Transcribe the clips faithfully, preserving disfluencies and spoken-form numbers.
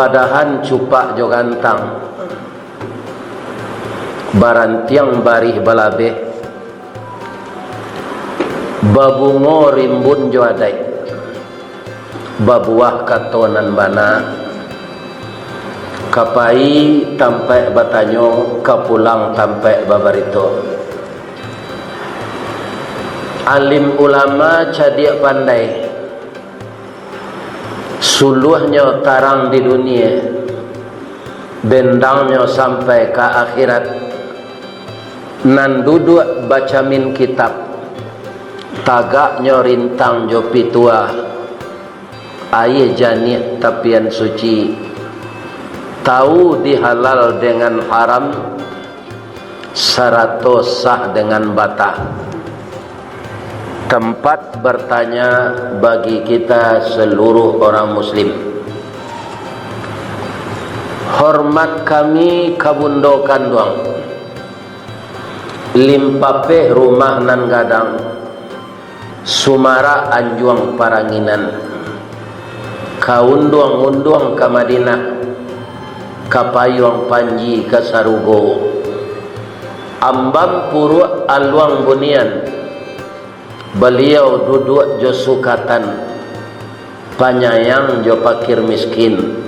Padahan cupak jo gantang, barantiang barih balabeh, babungo rimbun jo adaik, babuah kato nan bana, ka pai tampaik batanyo, ka pulang tampaik babarito. Alim ulama cadiak pandai, suluahnyo tarang di dunia, bendangnyo sampai ka akhirat. Nan duduak bacamin kitab, tagaknyo rintang jo pituah, aia janiah tapian suci, tahu di halal dengan haram, sarato sah dengan batah. Tempat bertanya bagi kita seluruh orang muslim. Hormat kami ka Bundo Kanduang, Limpapeh rumah nan gadang, Sumarak anjuang paranginan, ka unduang-unduang ka Madinah, ka payuang panji ka sarugo. Ambam puruak aluang bunian, baliau duduak jo sukatan, panyayang jo pakir miskin,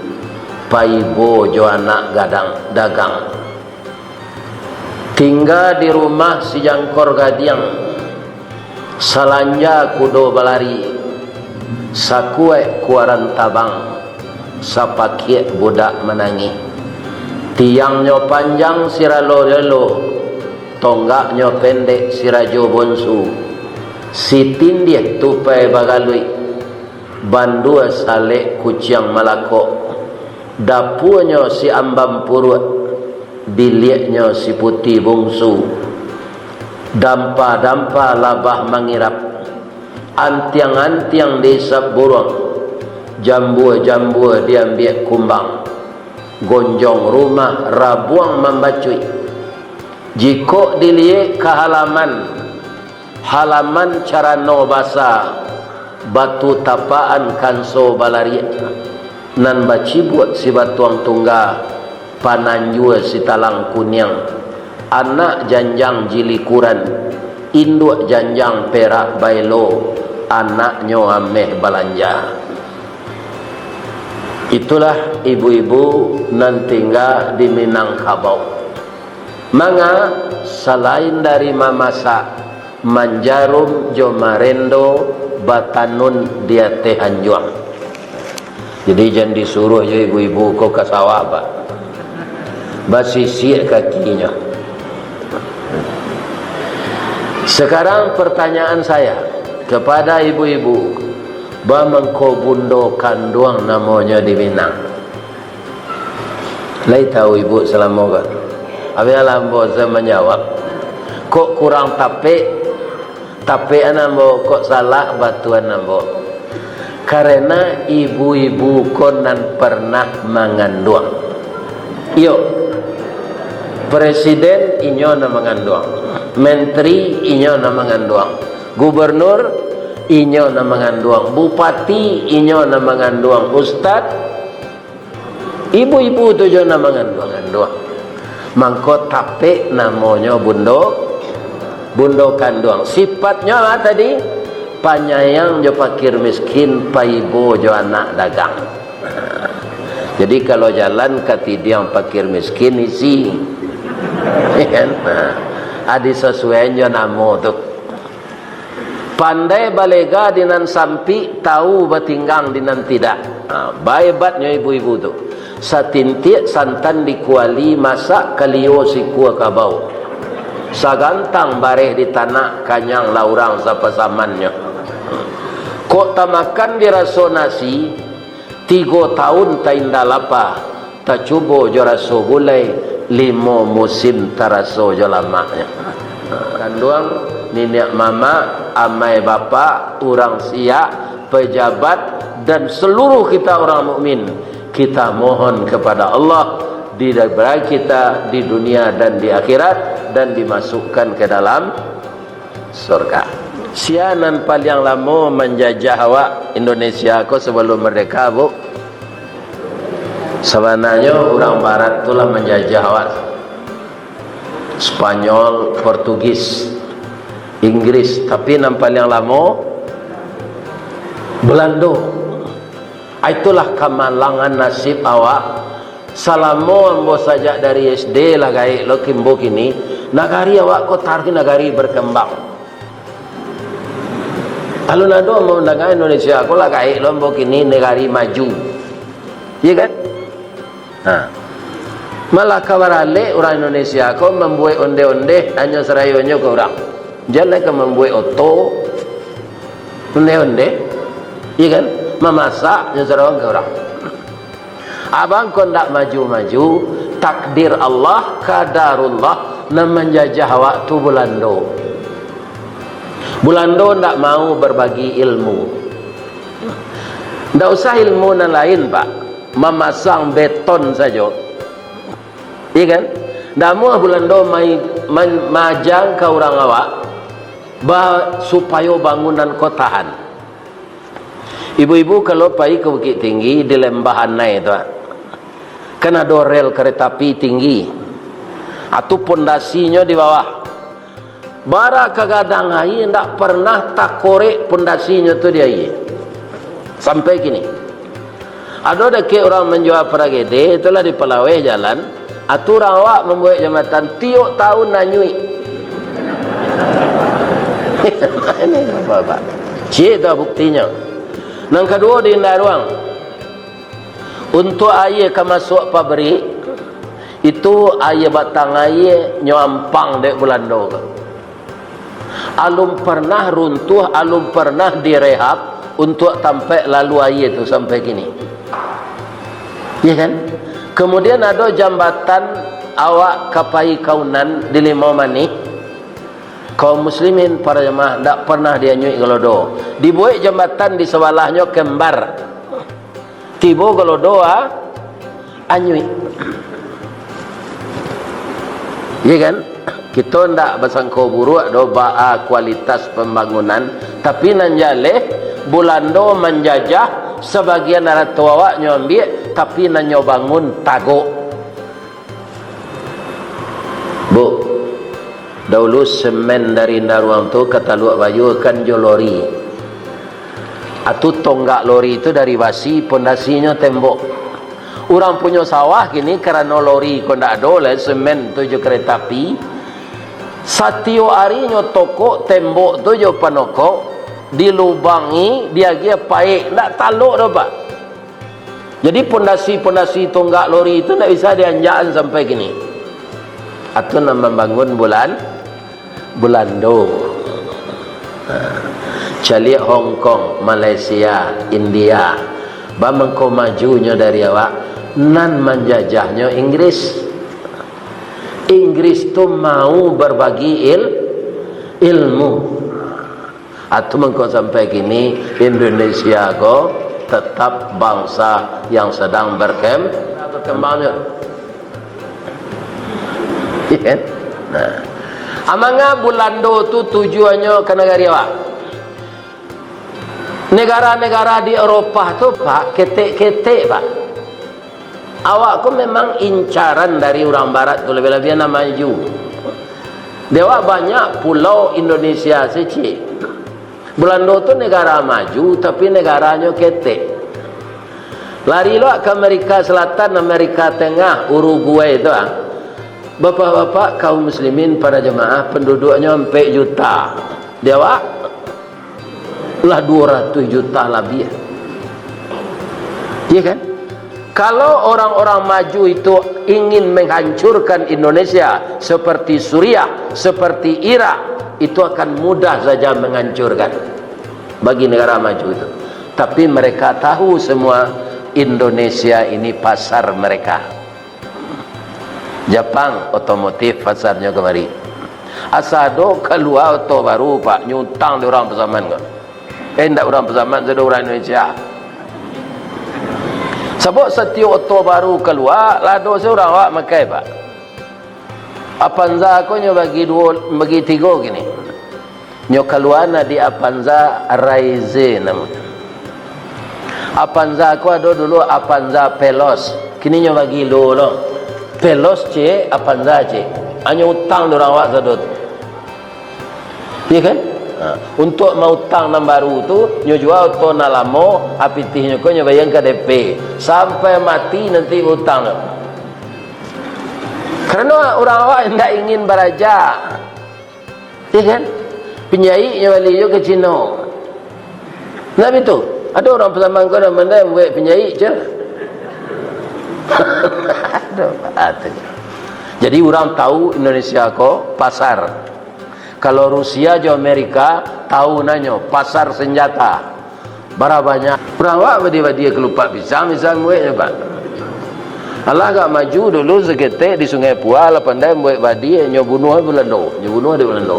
paibo jo anak gadang dagang. Tingga di rumah si jangkor gadiang, salanja kudo balari, sakuaik kuaran tabang, sapakiak budak manangih. Tiangnyo panjang si ralo-relo, tonggaknyo pendek si rajo bonsu, si tindiah tupai bagaluik, bandua salek kuciang malakok, dapuanyo si ambam puruak, biliaknyo si puti bungsu, dampa-dampa labah mangirap, antiang-antiang diisap buruang, jambua-jambua diambiak kumbang, gonjong rumah rabuang mambacuik. Jikok diliek ka halaman, halaman carano basa, batu tapaan kanso balariak, nan bacibuak si batuang tungga, pananjua si talang kuniang, anak janjang jilikuran, induak janjang perak baelo, anaknyo ameh balanja. Itulah ibu-ibu nan tingga di Minangkabau. Manga, salain dari mamasak, manjarum jo marendo batanun di ateh anjuang. Jadi, jan disuruah jo ibu-ibu ko ka sawah, Pak. Basisiak kakinyo. Sekarang pertanyaan saya kepada ibu-ibu, ba mangko bundo kanduang namonyo di Minang? Lai tahu ibu salamo ko? Abialah ambo sa manjawab. Kok kurang tapek, tapekan ambo, kok salah, batuan ambo. Karena ibu-ibu ko nan pernah manganduang. Iyo, presiden inyo nan manganduang, menteri inyo nan manganduang, gubernur inyo nan manganduang, bupati inyo nan manganduang, ustad, ibu-ibu tu jo nan manganduang-anduang. Mangko tapek namonyo bundo, bundo kanduang. Sifatnyo apo tadi? Panyayang jo pakir miskin, paibo jo anak dagang. Jadi, kalau jalan ka tidiang pakir miskin, isi. Kan? Nah, adi sasuaian jo namo tu. Pandai balega di nan sampik, tahu batinggang di nan tidak. Ha, baebatnyo ibu-ibu tu. Satintiak santan di kuali, masak kalio sikua kabau. Sagantang bareh di tanak, kanyang lah urang sapasamannyo. Kok tamakan di raso nasi, tigo taun taindak lapa, tacubo jo raso gulai, limo musim taraso jo lamaknyo. Kanduang, niniak mamak, amai bapak, urang siak, pejabat, dan seluruh kita orang mukmin, kita mohon kepada Allah, diberi kita di dunia dan di akhirat, dan dimasukkan ke dalam surga. Sia nan paliang lamo manjajah awak Indonesia ko sabalum mardeka, Bu? Sabananyo urang barat tu lah manjajah awak. Spanyol, Portugis, Inggris, tapi nan paliang lamo Belando. Itulah kamalangan nasib awak. Salamo ambo sajak dari S D lah gaek lo kimbo kini, nagari awak ko taruih nagari berkembang. Alun ado ambo mandanga Indonesia ko lah gaek lo ambo kini nagari maju. Iya kan? Ha. Malah ka baralek urang Indonesia ko mambuek onde-onde hanyo sarayonyo ka urang. Jan lai ka mambuek oto, onde-onde, iya kan? Mamasak hanyo sarayo ka urang. Abang ko ndak maju-maju, takdir Allah, kadarullah, nan manjajah awak tu Bulando. Bulando ndak mau berbagi ilmu. Ndak usah ilmu nan lain, Pak. Mamasang beton sajo. Iya kan? Ndak amuah Bulando mai, man-, maajang ka urang awak, ba-, supayo bangunan ko tahan. Ibu-ibu kalau pai ka Bukittinggi, di Lembah Anai tu, ah, kan ado rel kereta api tinggi. Atu pondasinyo di bawah. Bara ka gadang aia, ndak pernah takorek pondasinyo tu di aia. Sampai kini. Ado dakek urang manjua paragede, itulah di palaweh jalan, atu urang awak mambuek jambatan, tiok taun anyuik. Ini apa, Pak? Cik tu buktinyo. Nan kaduo di Indaruang. Untuak aia ka masuak pabrik, itu aia batang aia nyo ampang dek Bulando ko. Alun pernah runtuah, alun pernah direhab untuak tampek lalu aia tu sampai kini. Ya kan? Kemudian ado jambatan awak ka pai ka Unan di Limau Manih. Kaum muslimin, para jamaah, ndak pernah dianyuik galodo. Dibuek jambatan di sabalahnyo kembar. Tibo galodo, ah, anyuik. Iya kan? Kito ndak basangko buruak doh baa kualitas pambangunan, tapi nan jaleh, Bulando manjajah, sabagian arato awaknyo ambiak, tapi nan nyo bangun tagok. Bu, daulu semen dari Indaruang tu ka Taluak Bayu kan jo lori. Atu tonggak lori tu dari basi, pondasinyo tembok. Urang punyo sawah kini karano lori ko ndak ado lai, semen tu jo kereta api. Satiok arinyo tokok tembok tu jo panokok, dilubangi, diagiah paek, ndak talok doh, Pak. Jadi, pondasi-pondasi tonggak lori tu ndak bisa dianjakan sampai kini. Atu nan mambangun Bulan-, Bulando. Ha. Caliak Hong Kong, Malaysia, India. Bamangko majunyo dari awak, nan manjajahnyo Inggris. Inggris tu mau berbagi il-, ilmu. Atu mangko sampai kini, Indonesia ko tetap bangsa yang sedang berkem-, berkembangnya. Iya kan? Nah. Amanga Bulando tu tujuannyo ka nagari awak? Negara-negara di Eropah tu, Pak, ketek-ketek, Pak. Awak ko memang incaran dari urang barat tu, labiah-labiah nan maju. Di awak banyak pulau Indonesia secik. Bulando tu negara maju, tapi negaranyo ketek. Lari lo ka Amerika Selatan, Amerika Tengah, Uruguay tu, ah. Bapak-bapak, kaum muslimin, para jemaah, penduduknyo ampek juta. Di awak? Lah duo ratuih juta labiah. Iya kan? Kalau orang-orang maju itu ingin menghancurkan Indonesia seperti Suriah, seperti Irak, itu akan mudah saja menghancurkan bagi negara maju itu. Tapi mereka tahu semua Indonesia ini pasar mereka. Japang otomotif pasarnyo kamari. Asa ado kalua oto baru, Pak, nyo utang di urang Pasaman ko. Eh, indak urang Pasaman, sudah urang Indonesia. Sabab satiok oto baru kalua, lah ado se urang awak makai, Pak. Avanza ko nyo bagi duo, bagi tigo kini. Nyo kalua nan di Avanza Raize namonyo. Avanza ko ado dulu Avanza Veloz. Kini nyo bagilo lo. Veloz ciek, Avanza ciek. Hanyo utang dek urang awak sado tu. Iya kan? Ha. Untuak mautang nan baru tu, nyo jua oto nan lamo, a pitihnyo ko nyo bayia ka D P. Sampai mati nanti utang. Karano urang awak indak ingin baraja. Iya kan? Pinjaik nyo bali jo ka Cino. Nah, itu. Ado urang Pasaman ko nan pandai buek pinjaik, ceh. Aduh, atuh. Jadi, urang tahu Indonesia ko pasar. Kalau Rusia jo Amerika, tahu nanyo pasar senjata. Bara banyak. Urang awak badia-badia kalupak pisang, pisang bueknyo, Pak. Alah agak maju dulu saketek di Sungai Pua, lah pandai buek badia, nyo bunuah Belando, nyo bunuah dek Belando.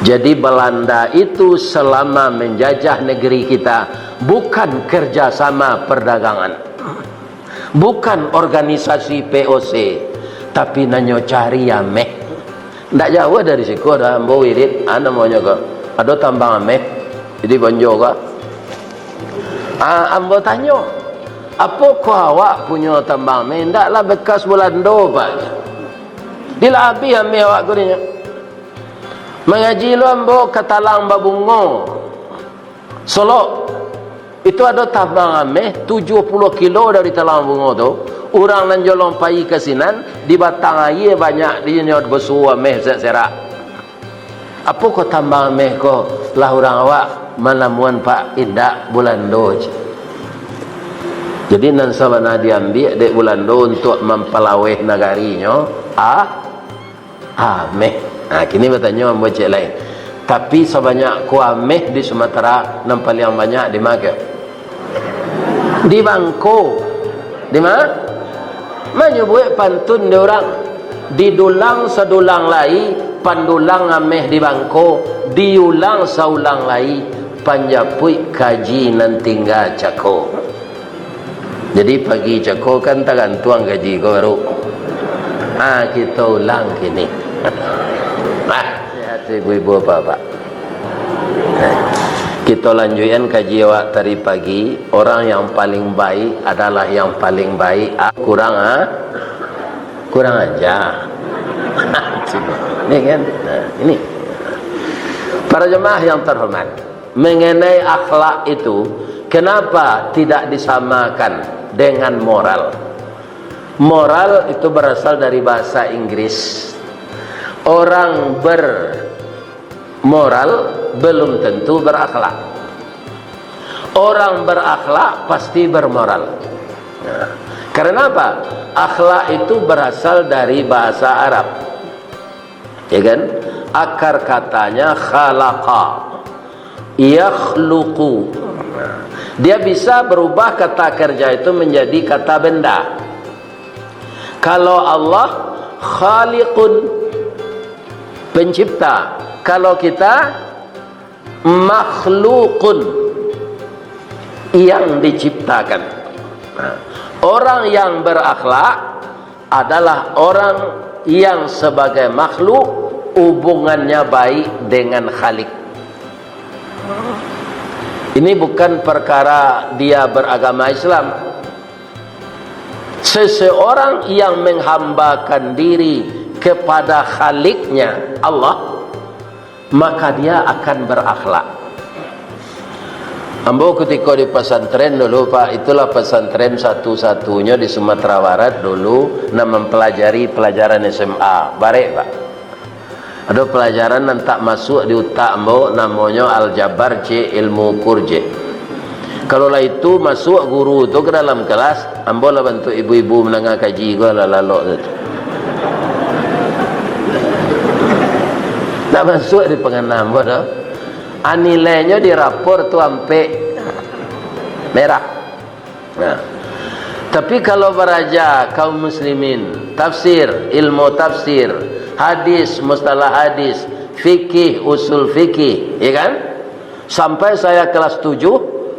Jadi, Belanda itu selama menjajah negeri kita, bukan kerjasama perdagangan, bukan organisasi P O C, tapi nanyo cari ameh. Ndak jauah dari siko, ado ambo wirid, ah, namonyo ko. Ado tambang ameh, jadi bonjo ko. Ah, ambo tanyo, "Apokoh awak punyo tambang ameh?" "Ndaklah, bekas Bulando, Pak." "Dilah abih ameh awak ko," dinyo. "Mangaji lo ambo ka Talang Babungo, Solok. Itu ado tambang ameh tujuah puluah kilo dari Talang Bungo tu. Urang nan jolong pai ka sinan, di batang aia banyak dinyo basuo ameh serak-serak." "Apokoh tambang ameh ko?" "Lah urang awak manamuan, Pak, indak, Bulando," ceh. Jadi, nan sabana diambiak dek Bulando untuak mampalaweh nagarinyo, ah, ameh. Nah, kini batanyo ambo ciek lain. Tapi sabanyak ko ameh di Sumatera, nan paliang banyak di ma kah? Di Bangko. Di ma? Manyo buek pantun di urang. Didulang sadulang lai, pandulang ameh di Bangko, diulang saulang lai, panjapuik kaji nan tingga cako. Jadi, pagi cako kan tagantuang gaji ko baru. Ah, kito ulang kini. Ah, sehat ibu-ibu, bapak-bapak. Kito lanjuikan kaji awak tadi pagi. Orang yang paling baik adalah yang paling baik. Ah, kurang, ah? Kurang aja. Ini kan? Nah, ini. Para jemaah yang terhormat, mengenai akhlak itu, kenapa tidak disamakan dengan moral? Moral itu berasal dari bahasa Inggris. Orang bermoral belum tentu berakhlak. Orang berakhlak pasti bermoral. Nah, karena apa? Akhlak itu berasal dari bahasa Arab. Ya kan? Akar katanya khalaqa, yakhluqu. Dia bisa berubah kata kerja itu menjadi kata benda. Kalau Allah, khaliqun, pencipta. Kalau kita, makhluqun, yang diciptakan. Nah, orang yang berakhlak adalah orang yang sebagai makhluk hubungannya baik dengan Khalik. Ini bukan perkara dia beragama Islam. Seseorang yang menghambakan diri kepada Khaliknya, Allah, maka dia akan berakhlak. Ambo kutiko di pasantren dulu, Pak, itulah pasantren satu-satunyo di Sumatera Barat dulu nan mampalajari palajaran S M A. Barek, Pak. Ado palajaran nan tak masuak di utak ambo, namonyo aljabar, cek, ilmu ukur, cek. Kalau lah itu masuak guru tu ka dalam kelas, ambo lah bantuak ibu-ibu mandanga kaji ko lah lalok tu. Tak masuak di pangana ambo tu. A, nilainyo di rapor tu ampek, merah. Nah. Tapi kalau baraja kaum muslimin, tafsir, ilmu tafsir, hadis, mustalah hadis, fikih, usul fikih, ya kan? Sampai saya kelas tujuh,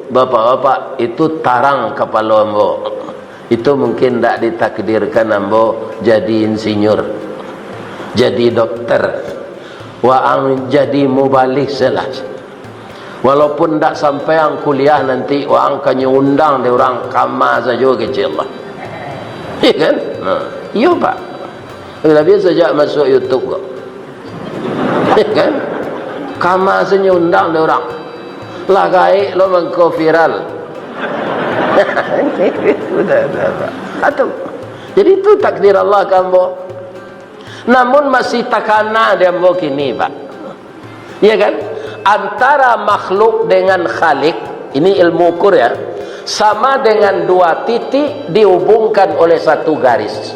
bapak-bapak, itu tarang kapalo ambo. Itu mungkin ndak ditakdirkan ambo jadi insinyur, jadi dokter, waang jadi mubalig salah. Walaupun ndak sampai ang kuliah nanti, wah, ang ka nyo undang dek urang, kama sajo kecek Allah. Iya kan? Nah, iyo, Pak. Tapi sajak masuk YouTube ko. Iya kan? Kama sajo nyo undang dek urang. Lah gaek lo mangko viral. Udah, udah, Pak. Atu. Jadi itu takdir Allah ka ambo. Namun masih takana di ambo kini, Pak. Iya kan? Antara makhluk dengan Khalik, ini ilmu ukur ya, sama dengan dua titik dihubungkan oleh satu garis.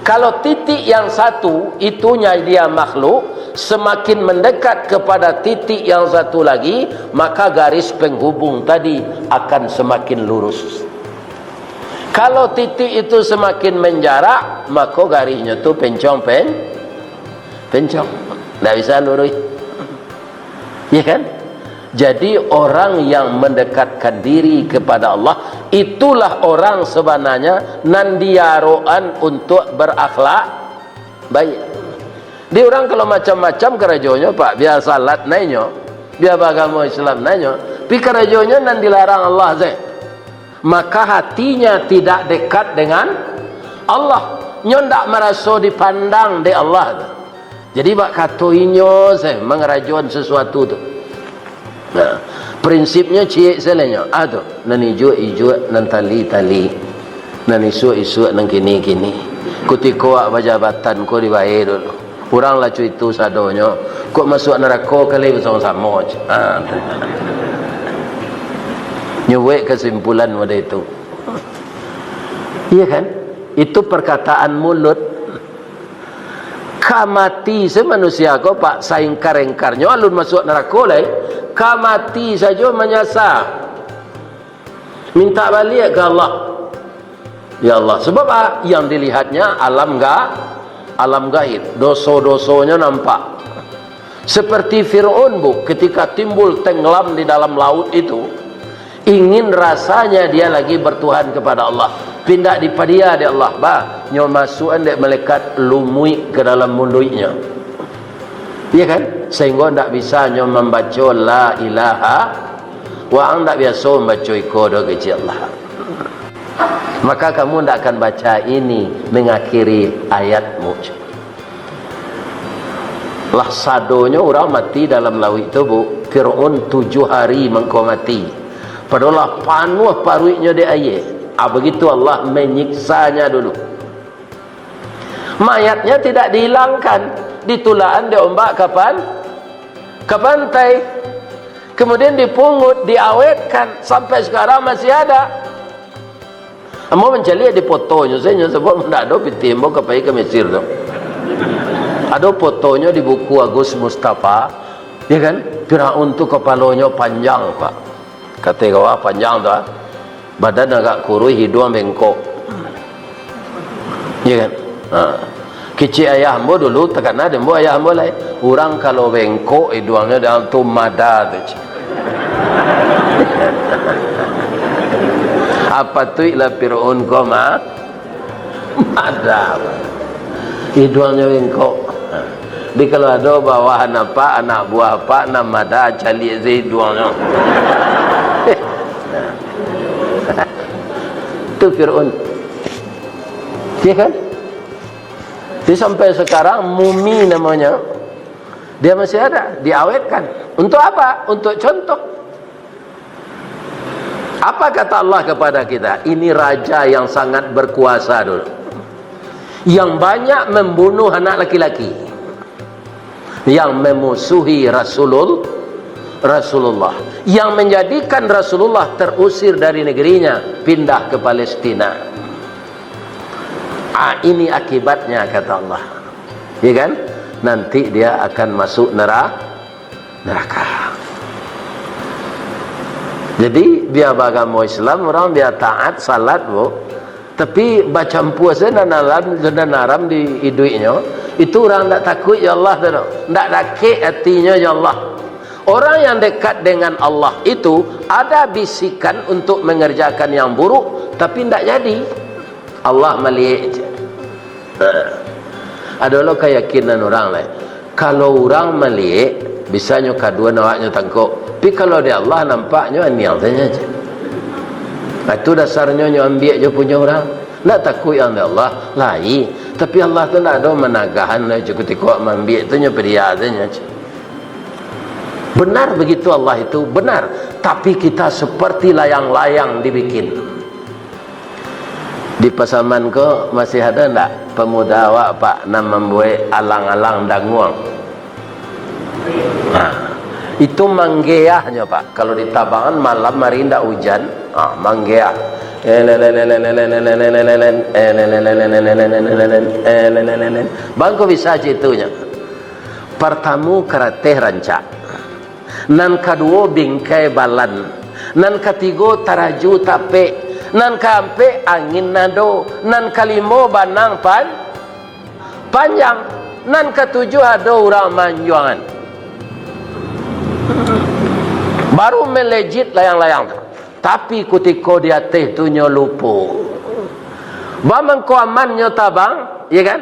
Kalau titik yang satu, itunya dia makhluk, semakin mendekat kepada titik yang satu lagi, maka garis penghubung tadi akan semakin lurus. Kalau titik itu semakin menjarak, mako garisnyo tu pencong, pen-, pencong. Ndak bisa luruih. Iya kan? Jadi, orang yang mendekatkan diri kepada Allah, itulah orang sebenarnya nan diarokan untuk berakhlak baik. Di urang kalau macam-macam karajonyo, Pak, bia salat nainyo, bia bagamo Islam nainyo, tapi karajonyo nan dilarang Allah se. Maka hatinya tidak dekat dengan Allah. Nyo ndak maraso dipandang dek Allah tu. Jadi, bak kato inyo se mangarajoan sasuatu tu. Nah, prinsipnyo ciek sajo nyo. Ah tu, nan ijuak-ijuak, nan tali-tali, nan isuak-isuak, nan kini-kini. Kutiko awak bajabatan ko dibayar dulu. Urang lah cuitu sadonyo, kok masuak narako kali basamo-samo. Ha, tu. Nyo buek kasimpulan model itu. Iya kan? Itu perkataan mulut. Ka mati se manusia ko, Pak, saingkar-ingkarnyo alun masuak narako lai. Ka mati sajo manyasa. Minta baliak ka Allah. Ya Allah, sebab, ah, yang dilihatnya alam ga-, alam gaib. Doso-dosonyo nampak. Seperti Fir'aun, Bu, ketika timbul tenggelam di dalam laut itu, ingin rasanya dia lagi bertuhan kepada Allah. Pindah dipadia dek Allah, bah, nyo masuakan dek malaikat lumuik ke dalam muluiknyo. Iya kan? Sehingga ndak bisa nyo mambaco la ilaha, wa ang ndak biaso mambaco iko doh kecek Allah. Maka kamu ndak akan baca ini mengakhiri ayatmu. Lah sadonyo urang mati dalam lauik tu, Bu. Fir'aun tujuh hari mangko mati. Padahal lah panuah paruiknyo dek aia. Ah, begitu Allah menyiksanya dulu. Mayatnya tidak dihilangkan, ditulakan dek ombak ka pan-, ka pantai. Kemudian dipungut, diawetkan, sampai sekarang masih ada. Ambo mancaliak di fotonyo sajo, sabab ndak ado pitih ambo ka pai ka Mesir tu. Ado fotonyo di buku Agus Mustafa, ya kan? Firaun tu kapalonyo panjang, Pak. Katai kawah panjang tu, ah. Badan agak kuruih, iduang bengkok. Ya kan? Ha. Kecek ayah ambo dulu, takana dek ambo ayah ambo lai. Urang kalau bengkok iduangnyo dalam tu mada tu, cik. Apo tu ilah Firaun ko mah? Mada. Iduangnyo bengkok. Ha. Jadi kalau ado bawahan apak, anak buah apak, nan mada, caliak se iduangnyo. Tu Firaun. Iya kan? Jadi sampai sekarang mumi namanya, dia masih ada, diawetkan. Untuk apa? Untuk contoh. Apa kata Allah kepada kita? Ini raja yang sangat berkuasa dulu. Yang banyak membunuh anak laki-laki. Yang memusuhi Rasulul-, Rasulullah. Yang menjadikan Rasulullah terusir dari negerinya, pindah ke Palestina. Ah, ini akibatnya, kata Allah. Ya kan? Nanti dia akan masuk nera-, neraka. Jadi, bia bagamo Islam, urang bia taat, salat, Bu. Tapi, bacampua se nan haram, nan haram di iduiknyo, itu urang ndak takuik jo Allah tu, no. Ndak dakek atinyo jo Allah. Orang yang dekat dengan Allah itu ada bisikan untuk mengerjakan yang buruk, tapi ndak jadi. Allah maliek je. Ha. Ado lo kayakinan urang lai. Kalau urang maliek, bisanyo kaduan awaknyo tangkok. Tapi kalau di Allah nampaknyo aniang sajo. Nah, itu dasarnyo nyo ambiak jo punyo urang. Ndak takuik ang di Allah, lai. Tapi Allah tu ndak ado managahan lah, jo kutiko maambiak tu nyo padia sajo. Benar begitu Allah itu, benar. Tapi kita seperti layang-layang dibikin. Di Pasaman ko masih ado ndak pemuda awak, Pak, nan mambuek alang-alang danguang? Nah, itu manggeahnyo, Pak. Kalau di tabangan malam hari ndak ujan, ah, manggeah. Bangko bisa citunyo. Partamo karateh rancak. Nan kaduo bingkai balan. Nan katigo taraju tapek. Nan kaampek angin nado. Nan kalimo banang pan-, panjang. Nan katujuah ado urang manjuangan. Baru melejit layang-layang tu. Tapi kutiko di ateh tu nyo lupo. Bamangko amannyo tabang, ya kan?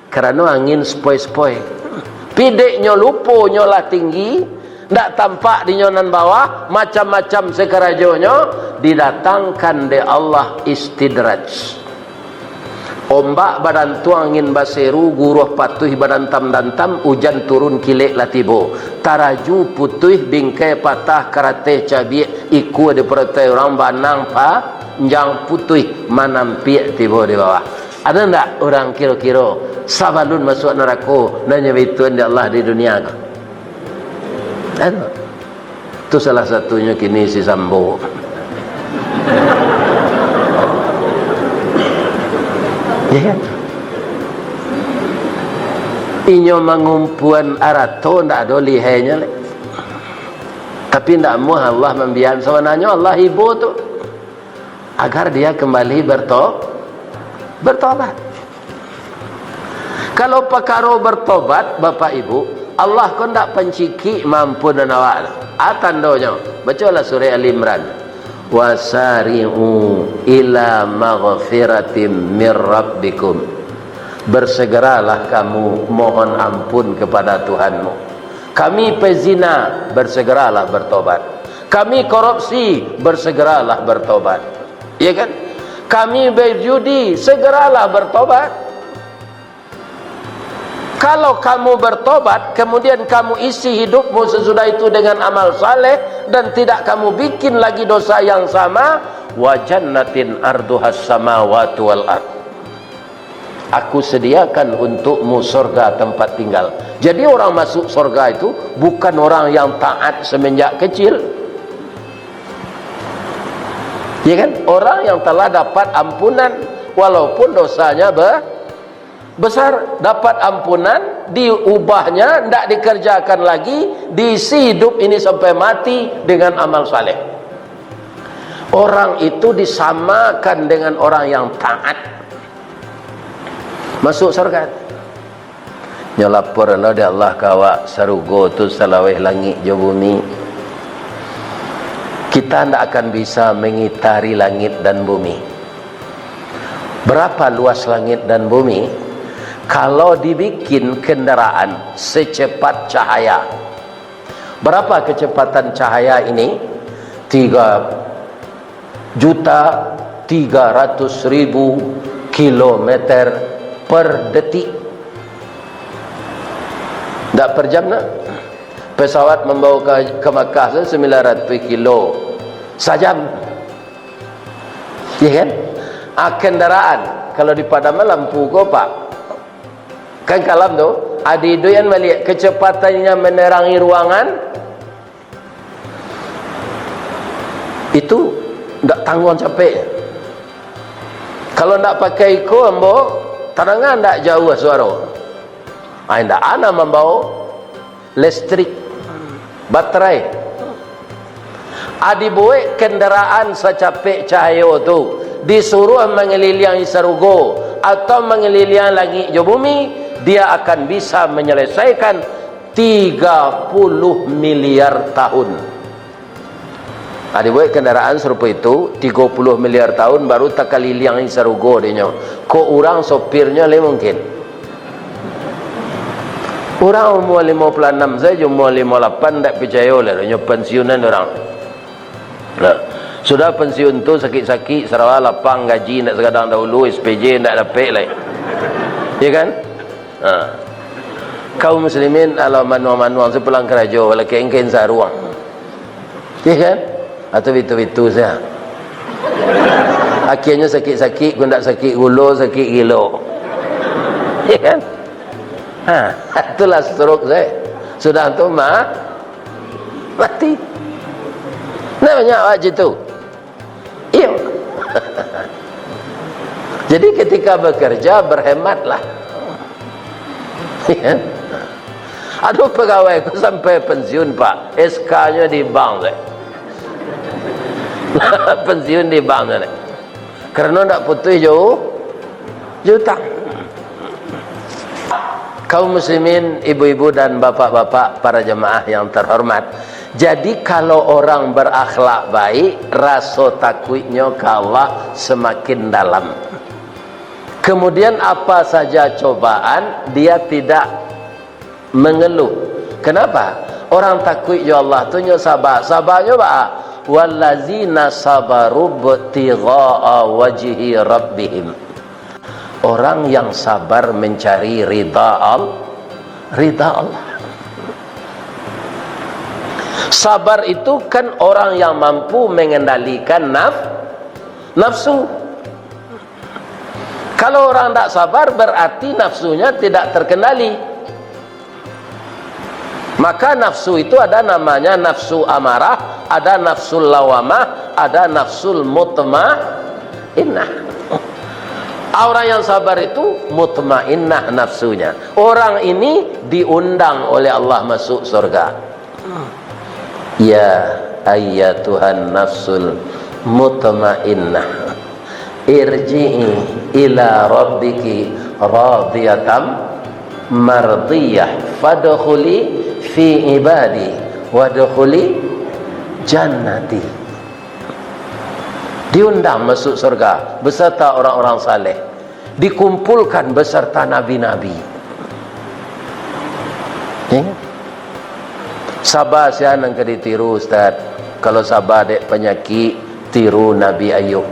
Karano angin sepoi-sepoi. Pideknyo lupo nyo lah tinggi, ndak tampak dinyo nan bawah, macam-macam sakarajonyo, didatangkan dek Allah istidraj. Ombak badantuang, angin baseru, guruah patuih badantam-dantam, ujan turun kilek lah tibo. Taraju putuih, bingkai patah, karateh cabiak, ikua diparatai urang, banang panjang putuih, manampiak tibo di bawah. Ado ndak urang kiro-kiro sabalun masuak narako nan nyo bituan dek Allah di dunia ko? Ado. Tu salah satunyo kini si Sambo. Ya kan? Inyo mangumpuan arato ndak ado lihainyo lai. Tapi ndak amuah Allah mambian. Sabananyo Allah ibo tu agar dia kembali berto-, bertobat. Kalau pakaro bertobat, Bapak Ibu, Allah ko ndak pancikik maampunan awak tu. A tandonyo, bacolah surah Ali Imran. "Wasari'u ila maghfiratim mir rabbikum." Bersegeralah kamu mohon ampun kepada Tuhanmu. Kami pezina, bersegeralah bertobat. Kami korupsi, bersegeralah bertobat. Ya kan? Kami berjudi, segeralah bertobat. Kalau kamu bertobat, kemudian kamu isi hidupmu sesudah itu dengan amal saleh, dan tidak kamu bikin lagi dosa yang sama, wa jannatin arduhas samawatu wal ard. Aku sediakan untukmu sorga tempat tinggal. Jadi, orang masuk sorga itu bukan orang yang taat semenjak kecil. Ya kan? Orang yang telah dapat ampunan, walaupun dosanya be-, besar, dapat ampunan, diubahnya, ndak dikerjakan lagi, diisi hidup ini sampai mati dengan amal saleh. Orang itu disamakan dengan orang yang taat. Masuk sorga. Nyo lapor lo dek Allah ka awak, sarugo tu salaweh langik jo bumi. Kita ndak akan bisa mengitari langit dan bumi. Berapa luas langit dan bumi? Kalau dibikin kendaraan secepat cahaya, berapa kecepatan cahaya ini? Tiga juta tiga ratus ribu kilometer per detik. Ndak per jam, nak? Pesawat mambawa ka, ka Makkah tu sembilan ratus kilo sajam. Ya kan? Ah, kendaraan, kalau dipadaman lampu ko, Pak, kan kalam tu, adi iduian baliak, kecepatannya menerangi ruangan, itu ndak tangguang capeknyo. Kalau ndak pakai iko, ambo, tadanga ndak jauah suaro. Ai, ndak ana mambawa listrik, baterai. A, dibuek kendaraan sacapek cahayo tu, disuruah mangaliliangi sarugo atau mangaliliangi langik jo bumi, dia akan bisa menyelesaikan tiga puluh miliar tahun. A, dibuek kendaraan sarupo itu, tigo puluh miliar tahun baru takaliliangi sarugo dinyo. Kok urang sopirnyo lai mungkin? Urang umua limo puluah anam sajo, umua limo lapan ndak picayo lai, nyo pensiunan urang. Nah, sudah pensiun tu sakik-sakik, sarawa lapang, gaji ndak sagadang dahulu, S P J ndak dapek lai. Ya kan? Ha. Kaum muslimin, alah manuang-manuang, sapulang karajo, balakek engken saruang. Ya kan? Atau bitu-bitu saja. Akhirnyo sakik-sakik, kok ndak sakik gulo, sakik gilo. Ya kan? Ha, itulah stroke saja. Sudah tu ma-, mati. Nah, banyak awak macam tu. Iyo. Jadi ketika bekerja, berhematlah. Ya. Ado pegawai ko sampai pensiun, Pak. S K-nyo di bank, dek. Pensiun di bank, dek. Karena ndak putus jo, jo utang. Kaum muslimin, ibu-ibu dan bapak-bapak, para jemaah yang terhormat. Jadi, kalau orang berakhlak baik, raso takuiknyo ka Allah semakin dalam. Kemudian, apa saja cobaan, dia tidak mengeluh. Kenapa? Orang takuik jo Allah tu nyo saba. Sabanyo baa? "Wallazina sabaru ibtigha'a wajhi rabbihim." Orang yang sabar mencari ridha Al-, ridha Allah. Sabar itu kan orang yang mampu mengendalikan naf-, nafsu. Kalau orang tak sabar, berarti nafsunya tidak terkendali. Maka nafsu itu ada namanya nafsu amarah, ada nafsul lawamah, ada nafsul mutmainnah. Orang yang sabar itu mutmainnah nafsunya. Orang ini diundang oleh Allah masuk surga. Ya ayyatuhan nafsul mutmainnah, irji'i ila rabbiki radiyatan mardiyah, fadkhuli fi ibadi, wadkhuli jannati. Diundang masuk surga beserta orang-orang saleh, dikumpulkan beserta nabi-nabi. Ya. Saba sia nan ka ditiru, Ustaz. Kalau saba dek panyakik, tiru Nabi Ayub.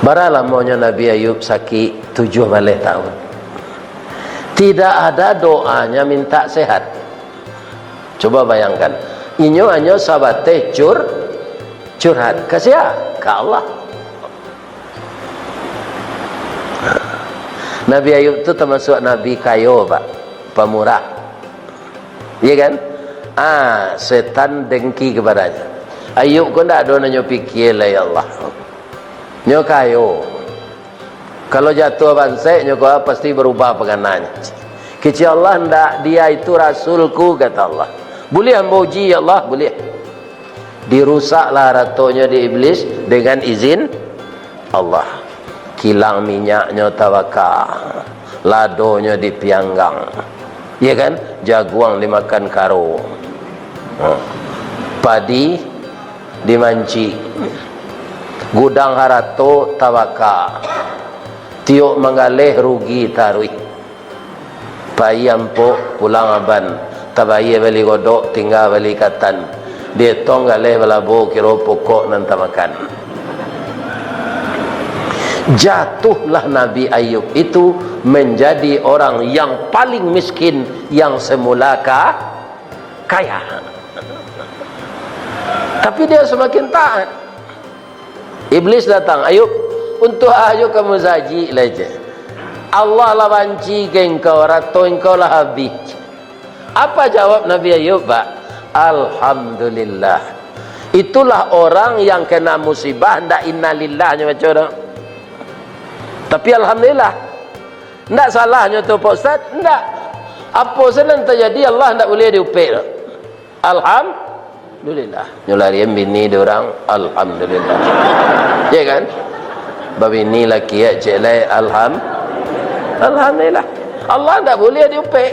Bara lamonyo Nabi Ayub sakik? Tujuah baleh tahun. Tidak ada doanya minta sehat. Coba bayangkan, inyo hanyo sabateh cur-, curhat. Ka sia? Ka Allah. Nabi Ayub tu tamasuk nabi kayo, Pak. Pamurah. Iya kan? Ah, setan dengki kepadanya. Ayub ko ndak ado nan nyo pikia lai, ya Allah. Nyo kayo. Kalau jatuah bansaik, nyo ko pasti berubah pangananyo. Kecek Allah, "Ndak, dia itu rasulku," kata Allah. "Buliah ambo uji, ya Allah?" "Buliah." Dirusaklah aratonyo di iblis dengan izin Allah. Kilang minyaknyo tabaka, ladonyo dipianggang. Iya kan? Jaguang dimakan karo. Ha. Padi dimancik. Gudang harato tabaka. Tiok manggaleh rugi taruih. Pai ampok, pulang aban. Tabayia bali godok, tingga bali katan. Dietong galeh balabo, kiro pokok nan tamakan. Jatuhlah Nabi Ayub itu menjadi orang yang paling miskin yang semula ka-, kaya. Tapi dia semakin taat. Iblis datang, "Ayub, untuak ajo kamu sajik lai," cek. "Allah lah banci ka engkau, arato engkau lah habih." Apa jawab Nabi Ayub, Pak? "Alhamdulillah." Itulah orang yang kena musibah, ndak innalillah nyo baco doh. Tapi alhamdulillah. Ndak salahnyo tu, Pak Ustaz? Ndak. Apo sajo nan tajadi, Allah ndak buliah diupek doh. Alhamdulillah. Nyo larian bini dek urang, alhamdulillah. Ya kan? Babini laki, cek lai, alham-, alhamdulillah. Allah ndak buliah diupek.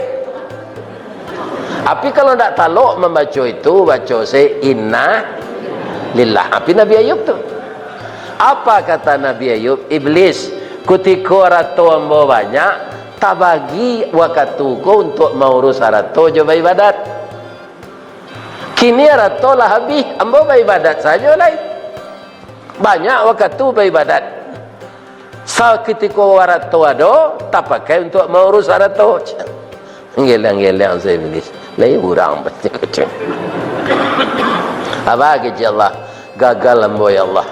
Tapi kalau ndak talok mambaco itu, baco se inna lillah. Tapi Nabi Ayub tu. Apa kata Nabi Ayub? "Iblis, kutiko arato ambo banyak, Tabagi wakatu ko untuak maurus arato jo baibadat. Kini arato lah habih, ambo baibadat sajo lai. Banyak wakatu baibadat. Sakutiko arato ado, tapakai untuak maurus arato. Geleng-geleng si iblis. Lai urang pasti kacau. Apa kecek Allah? Gagal ambo, ya Allah.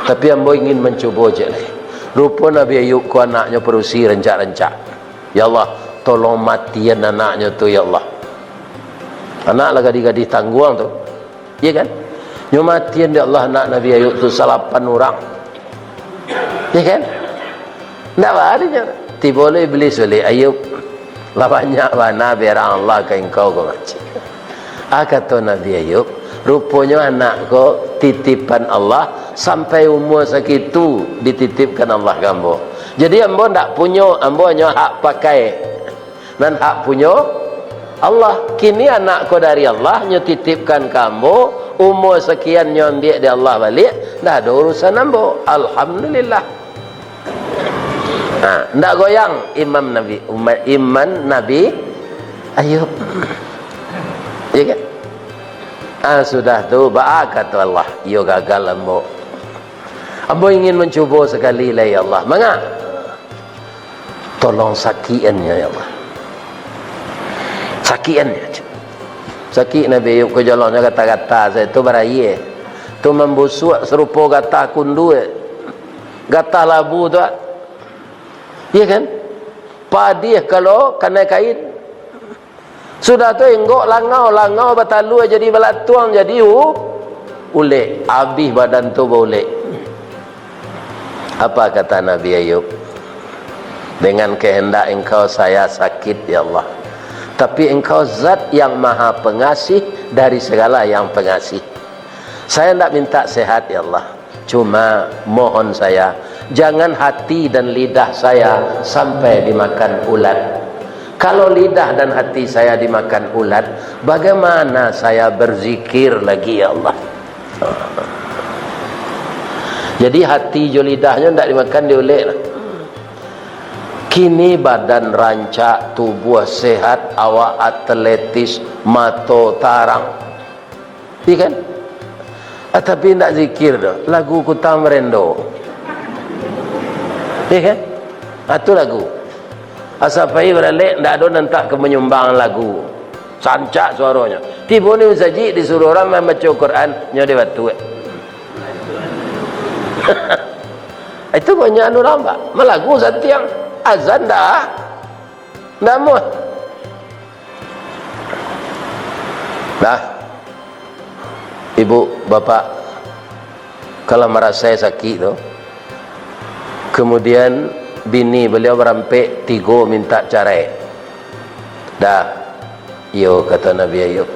Tapi ambo ingin mancubo, cek lai. Rupo Nabi Ayub ko anaknyo padusi rancak-rancak. Ya Allah, tolong matian anaknyo tu, ya Allah. Anak lah gadih-gadih tangguang tu. Iya kan? Nyo matian dek Allah anak Nabi Ayub tu salapan urang. Iya kan? Ndak baa nyo. Tibo lo iblis baliak, "Ayub, lah banyak bana berang Allah ka engkau ko, macik." Ah, kato Nabi Ayub, "Ruponyo anak ko titipan Allah, sampai umua sakitu dititipkan Allah ka ambo. Jadi ambo ndak punyo, ambo hanyo hak pakai." Nan hak punyo Allah. Kini anak ko dari Allah, nyo titipkan ka ambo, umua sakian nyo ambiak dek Allah baliak, ndak ado urusan ambo. Alhamdulillah. Ha, ndak goyang imam Nabi, umat, iman Nabi Ayub. Ya kan? Ah, sudah tu, baa kato Allah, "Iyo gagal ambo. Ambo ingin mancubo sakali lai, ya Allah." "Manga?" "Tolong sakian nyo, ya Allah. Sakian nyo." Sakik Nabi Ayub ko, jolongnyo gata-gata sajo tu baraia. Tu mambusuak sarupo gatah kundu, gatah labu tu. Iya kan? Padiah kalau kanai kain. Sudah tu enggok langau, langau batalua jadi balatuang, jadi u-, ulek. Abih badan tu baulek. Apa kata Nabi Ayub? "Dengan kehendak Engkau saya sakit, ya Allah. Tapi Engkau Zat yang Maha Pengasih dari segala yang pengasih. Saya ndak minta sehat, ya Allah. Cuma mohon saya, jangan hati dan lidah saya sampai dimakan ulat. Kalau lidah dan hati saya dimakan ulat, bagaimana saya berzikir lagi, ya Allah?" Jadi hati jo lidahnyo ndak dimakan dek ulek lah. Kini badan rancak, tubuah sehat, awak atletis, mato tarang. Iya kan? Ah, tapi ndak zikir doh. Lagu Kutang Barendo. Iya kan? Ah, tu lagu. Asa pai baralek, ndak ado nan tak ka manyumbang lagu. Sancak suaronyo. Tibo ni musajik disuruah urang mambaco Quran, nyo dibatuak. Itu banyak anu urang, Pak. Malagu santiang. Azan dah. Ndak amuah. Nah, ibu, bapak, kalau marasai sakik tu, kemudian bini baliau barampek tigo mintak carai. Dah, iyo, kato Nabi Ayub.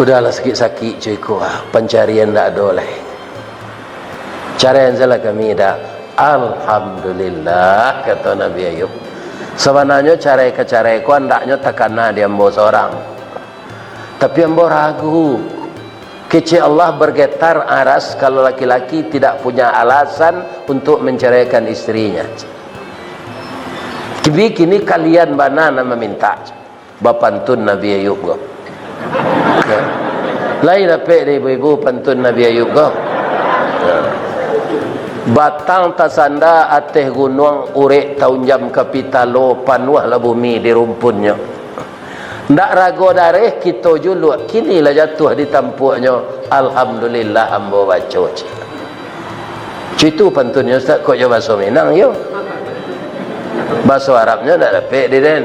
Udahlah, sakik-sakik cuy ko, ah, pancarian ndak ado lai. Carai sajolah kami, dah. Alhamdulillah, kato Nabi Ayub. Sabananyo carai ka carai ko andaknyo takana di ambo sorang. Tapi ambo ragu. Kecek Allah, bergetar aras kalau laki-laki tidak punya alasan untuk menceraikan istrinya. Tapi kini kalian bana nan mamintak. Bapantun Nabi Ayub ko. Lai dapek dek ibu-ibu pantun Nabi Ayub ko. Batang tasanda ateh gunuang, urek taunjam ka pitalo, panuahlah bumi di rumpunnyo. Ndak rago dareh kito juluak, kini lah jatuah di tampuaknyo. Alhamdulillah, ambo baco, cek. Cuitu pantunnyo, Ustaz, kok jo baso Minang, yo? Baso Arabnyo ndak dapek di den.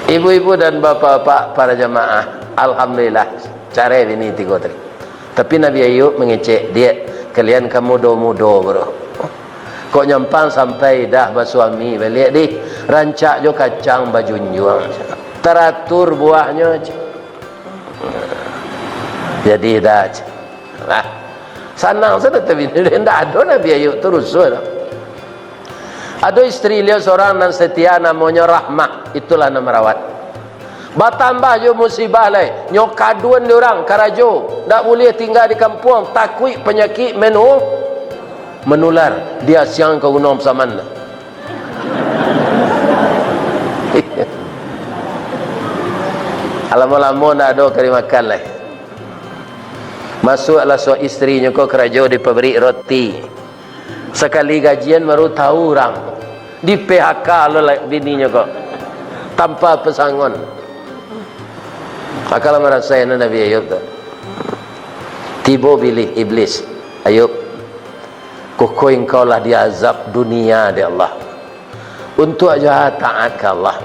Ibu-ibu dan bapak-bapak para jamaah, alhamdulillah, carai bini tigo tadi. Tapi Nabi Ayub mangecek, "Diak, kalian ka mudo-mudo, bro. Kok nyampang sampai dah basuami baliak, dih? Rancak jo kacang bajunjuang. Taratur buahnyo." Jadi dah, cek. Lah. Sanang sajo tabini, ndak ado Nabi Ayub tu rusuah tu. Ado istri baliau sorang nan setia, namonyo Rahmah, itulah nan marawat. Batambah jo musibah lai, nyo kaduan di urang karajo, ndak buliah tingga di kampuang, takuik panyakik manu-, Manular, diasiang ka gunong pasaman tu. Alamo-lamo ndak ado ka dimakan lai. Masuaklah suami isterinyo ko karajo di pabrik roti. Sakali gajian baru tahu urang. Di-P H K lo lah bininyo ko. Tanpa pasangon. Akan lah marasai Nabi Ayub tu. Tibo bilih iblis, "Ayub, kokoh engkau lah diazab dunia dek Allah. Untuak jo ha taat ka Allah."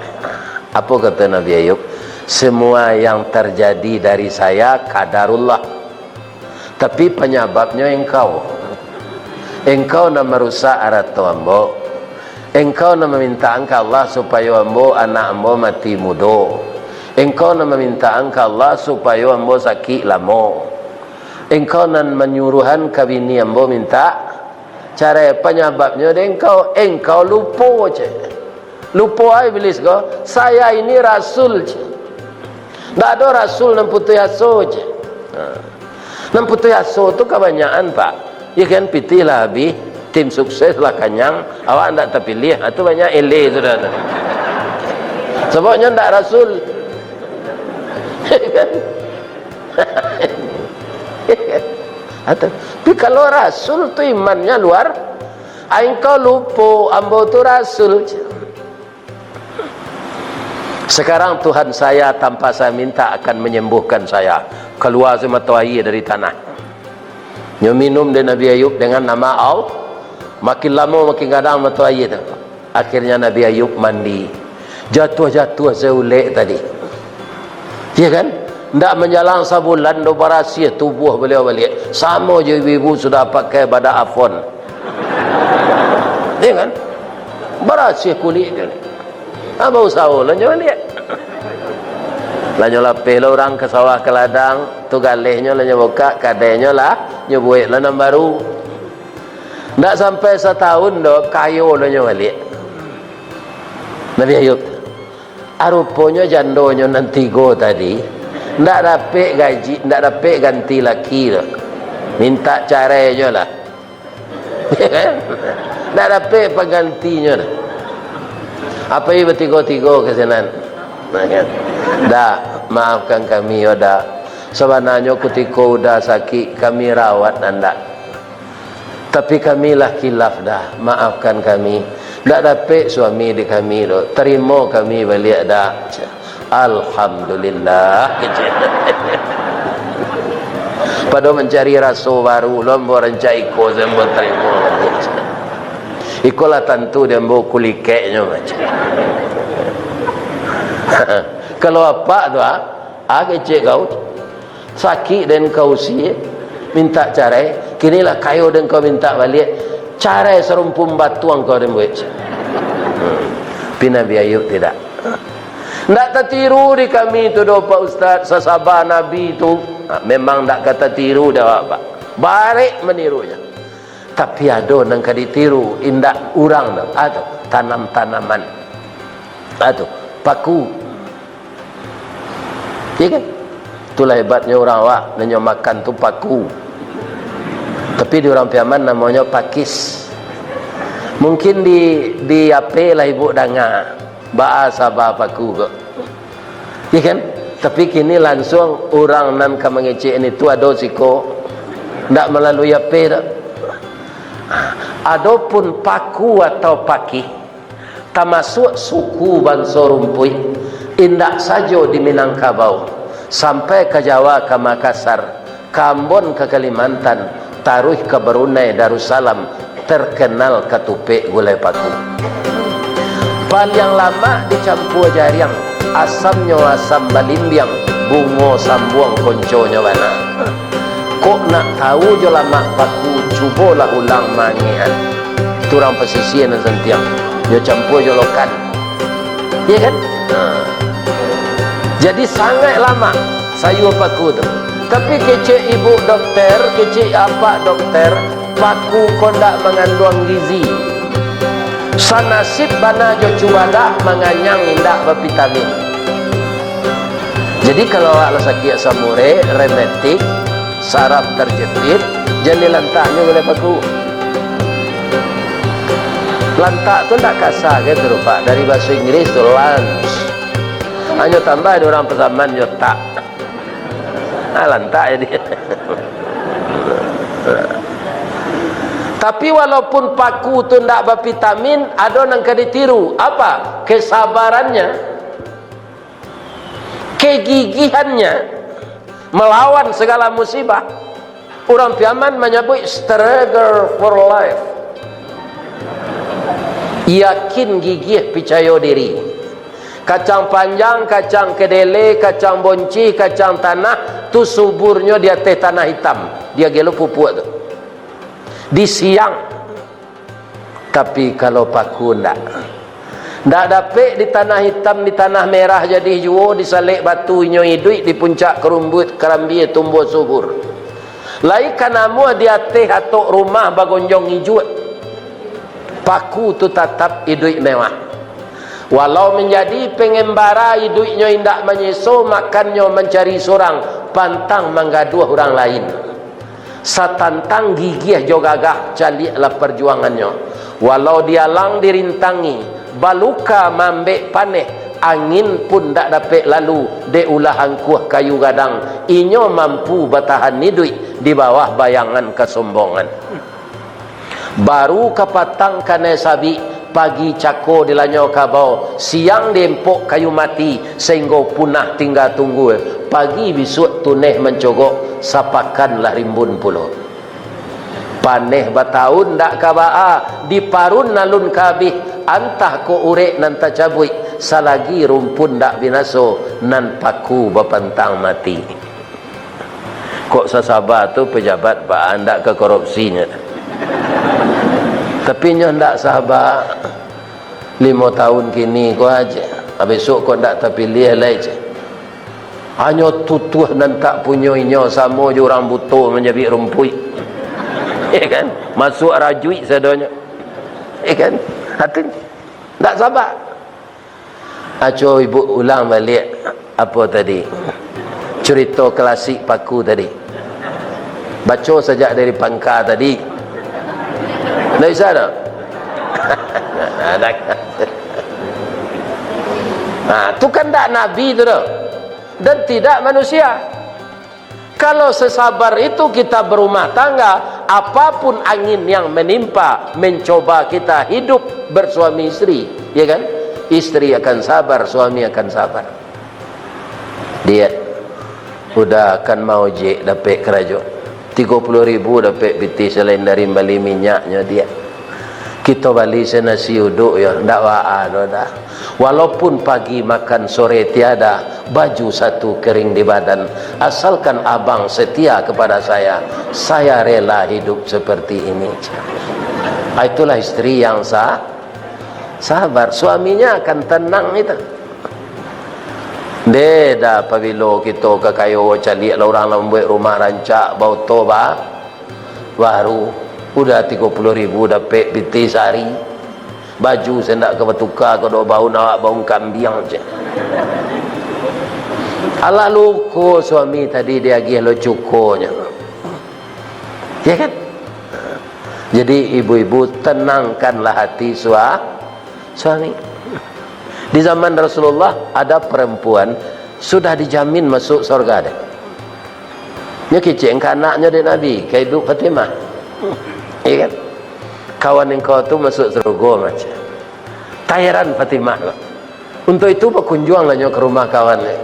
Apo kato Nabi Ayub? "Semua yang terjadi dari saya qadarullah. Tapi panyababnyo engkau. Engkau nan marusak arato ambo. Engkau nan mamintaan ka Allah supayo ambo, anak ambo mati mudo. Engkau nan mamintaan ka Allah supayo ambo sakik lamo. Engkau nan manyuruahan ka bini ambo mintak carai. Panyababnyo dek engkau. Engkau lupo," cek. Lupo ai iblis ko, "Saya ini rasul," cek. "Ndak ado rasul nan putuih aso," cek. Ha. Nan putuih aso tu kabanyakan, Pak. Ya kan, pitih lah habih, tim sukses lah kanyang, awak ndak tapiliah. Ha, tu banyak eleh sudah tu. Sababnyo ndak rasul. Ya kan? Ha, tu. Tapi kalau rasul tu imannya luar, "Ai, engkau lupo, ambo tu rasul." Sekarang Tuhan saya tanpa saya minta akan menyembuhkan saya. Kalua se mato aia dari tanah. Nyo minum dek Nabi Ayub dengan nama Allah. Makin lamo makin gadang mato aia tu. Akhirnya Nabi Ayub mandi. Jatuah-jatuah se ulek tadi. Ya kan? Ndak manjalang sabulan doh barasiah tubuah baliau baliak. Samo jo ibu-ibu sudah pakai badak Avon. Ya kan? Barasiah kulik tu. Apo usaho lo nyo baliak? Lah nyo lapeh lo urang ka sawah ka ladang, tu galehnyo lah nyo bukak, kadainyo lah nyo buek lo nan baru. Ndak sampai satahun doh, kayo lo nyo baliak. Nabi Ayub. Aruponyo jandonyo nan tigo tadi, ndak dapek gaji, ndak dapek ganti laki tu. Mintak carai jo lah. Ndak dapek panggantinyo tu. Apai batigo-tigo ka sinan. Nah, kan? "Dak, maafkan kami, yo, Dak. Sabananyo kutiko Uda sakik, kami rawat andak. Tapi kami lah kilaf, Dah. Maafkan kami. Ndak dapek suami di kami tu. Tarimo kami baliak, Dah." "Alhamdulillah," kecek. "Pado mancari raso baru lo, ambo rancak iko se ambo tarimo. Iko lah tantu di ambo kulikeknyo," kecek. Kalau apak tu, ah, ah, kecek kau tu. Sakik den kau usie, mintak carai, kini lah kayo den kau mintak baliak, carai sarumpun batuang kau den buek. Hmm. Tapi Nabi Ayub tidak. Ndak tatiru di kami tu doh, Pak Ustaz, sasaba Nabi tu. Ha, memang ndak ka tatiru dek awak, Pak. Barek manirunyo. Tapi ado nan ka ditiru, indak urang tu. Ado tanam-tanaman. Ado paku. Iya kan? Itulah hebatnyo urang awak, nan nyo makan tu paku. Tapi di urang Piaman namonyo pakis. Mungkin di, di ape lah ibuk danga, baa saba paku ko. Iya kan? Tapi kini lansuang urang nan ka mangecek itu ado siko, ndak malalui ape dak. Adopun paku atau pakih, tamasuak suku banso rumpuik, indak sajo di Minangkabau, sampai ka Jawa, ka Makassar, ka Ambon, ka Kalimantan, taruih ka Brunei Darussalam, terkenal katupek gulai paku. Paliang lamak dicampua jariang, asamnyo asam balimbiang, bungo sambuang konconyo bana. Kok nak tahu jo lamak paku, cubolah ulang mangek an. Itu urang pasisia nan santiang. Nyo campua jo lokan. Iya kan? Ha. Jadi sangaik lamak sayua paku tu. Tapi kecek ibuk dokter, kecek apak dokter, paku ko ndak manganduang gizi. Sanasib bana jo cubadak, manganyang indak bavitamin. Jadi, kalau awak lah sakik asam urek, rematik, saraf terjepit, jan dilantaknyo gulai paku. Lantak tu ndak kasa gitu, Pak. Dari bahasa Inggris tu lunch. Hanyo tambah di urang Pasaman jo tak. Ah, lantak jadi. Tapi walaupun paku tu ndak bavitamin, ado nan ka ditiru. Apa? Kesabarannya, kegigihannya melawan segala musibah. Urang Piaman manyabuik struggle for life. Yakin, gigih, picayo diri. Kacang panjang, kacang kedele, kacang boncih, kacang tanah, tu suburnyo di ateh tanah itam. Dia gelo pupuak tu. Di siang. Tapi kalau paku ndak. Ndak dapek di tanah itam, di tanah merah jadi juo, di salek batu inyo iduik, di puncak karumbuik karambia tumbuah subur. Lai ka namuah di ateh atok rumah bagonjong ijuak. Paku tu tatap iduik mewah. Walau manjadi pangambara iduiknyo indak manyeso, makannyo mancari surang, pantang manggaduah urang lain. Satantang gigih jo gagah caliaklah parjuangannyo. Walau dialang dirintangi, baluka maambek paneh, angin pun ndak dapek lalu dek ulah angkuah kayu gadang, inyo mampu batahan iduik di bawah bayangan kasombongan. Baru kapatang kanai sabik, pagi cako dilanyau kabau, siang diempok kayu mati, sainggo punah tingga tunggua, pagi bisuak tuneh mancogok, sapakan lah rimbun pulo. Paneh bataun ndak ka baa, diparun alun ka abih, antah kok urek nan tacabuik, salagi rumpun ndak binaso, nan paku bapantang mati. Kok sasaba tu pejabat baa, ndak ka korupsinyo. Tapi nyo ndak saba. Limo taun kini ko aja. Besok kok ndak tapiliah lai, ceh. Hanyo tutuah nan tak punyo inyo, samo jo urang buto manjabiak rumpuik. Ya kan? Masuak rajuik sadonyo. Ya kan? Hati ndak saba. Aco ibu ulang baliak, apo tadi? Curito klasik paku tadi. Baco sajak dari pangka tadi. Ndak bisa doh? Nah, tu kan ndak nabi tu doh. Dan tidak manusia. Kalau sesabar itu kita berumah tangga, apapun angin yang menimpa, mencoba kita hidup bersuami istri, ya kan? Istri akan sabar, suami akan sabar. Diak, udah kan mau jek dapek karajo. Tigo puluah ribu dapek pitih, salain dari bali minyaknyo, Diak. Kito bali se nasi uduk yo, ndak baa doh dah. Walaupun pagi makan sore tiada, baju satu kering di badan. Asalkan abang setia kepada saya, saya rela hidup seperti ini. Ah, itulah istri yang sa-, sabar. Suaminya akan tenang itu. Nde dah pabilo kito ka kayo caliak lah urang lah mambuek rumah rancak, baoto ba-, baru. Udah tigo puluah ribu dapek pitih sahari. Baju se ndak ka batuka, ka doh baun awak baun kambiang, ceh. Alah luko suami tadi diagiah lo cukonyo. Ya kan? Jadi ibu-ibu, tenangkanlah hati sua-, suami. Di zaman Rasulullah ada perempuan sudah dijamin masuk surga deh. Nyo kecek ka anaknyo dek Nabi, ka ibu Fatimah. Iya kan? Kawan engkau tu masuk surga macam. Taheran Fatimah tu. Untuk itu bakunjuanglah nyo ka rumah kawan ni.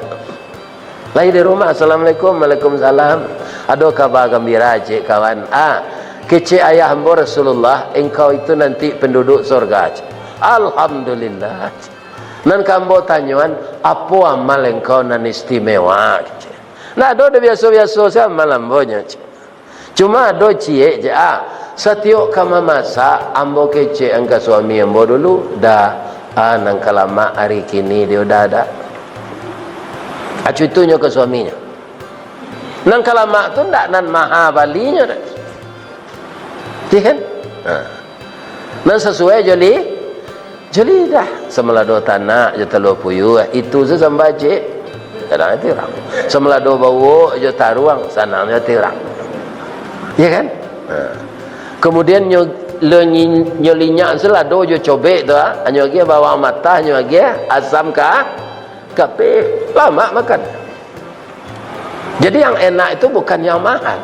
Lai di rumah, "Assalamualaikum." "Waalaikumsalam." "Ado kaba gambira, cek kawan." "Ah, kecek ayah ambo Rasulullah, engkau itu nanti penduduk surga." "Alhamdulillah." "Nan ka ambo tanyoan, apo amal engkau nan istimewa?" kecek. "Ndak ado, dah biaso-biaso se amal ambo nyo," cek. "Cuma ado ciek," cek, "ah, satiok ka mamasak, ambo kecek an ka suami ambo dulu, dah, ah, nan ka lamak ari kini dio dah, dah." Acu itunyo ka suaminyo. Nan ka lamak tu ndak nan maha balinyo dah. Iya kan? Ha. Nan sasuai jo li-, jo lidah. Samalado tanak jo talua puyuah, itu se sambah cek. Sanang ati urang. Samalado bawok jo taruang, sanang jo ati urang. Iya kan? Ha. Kemudian nyo Lo nyi-, nyo linyak se lado jo cobek tu, ah. Hanyo agiah bawang matah, hanyo agiah asam ka, kapeh. Lamak makan. Jadi, yang enak itu bukan yang mahal.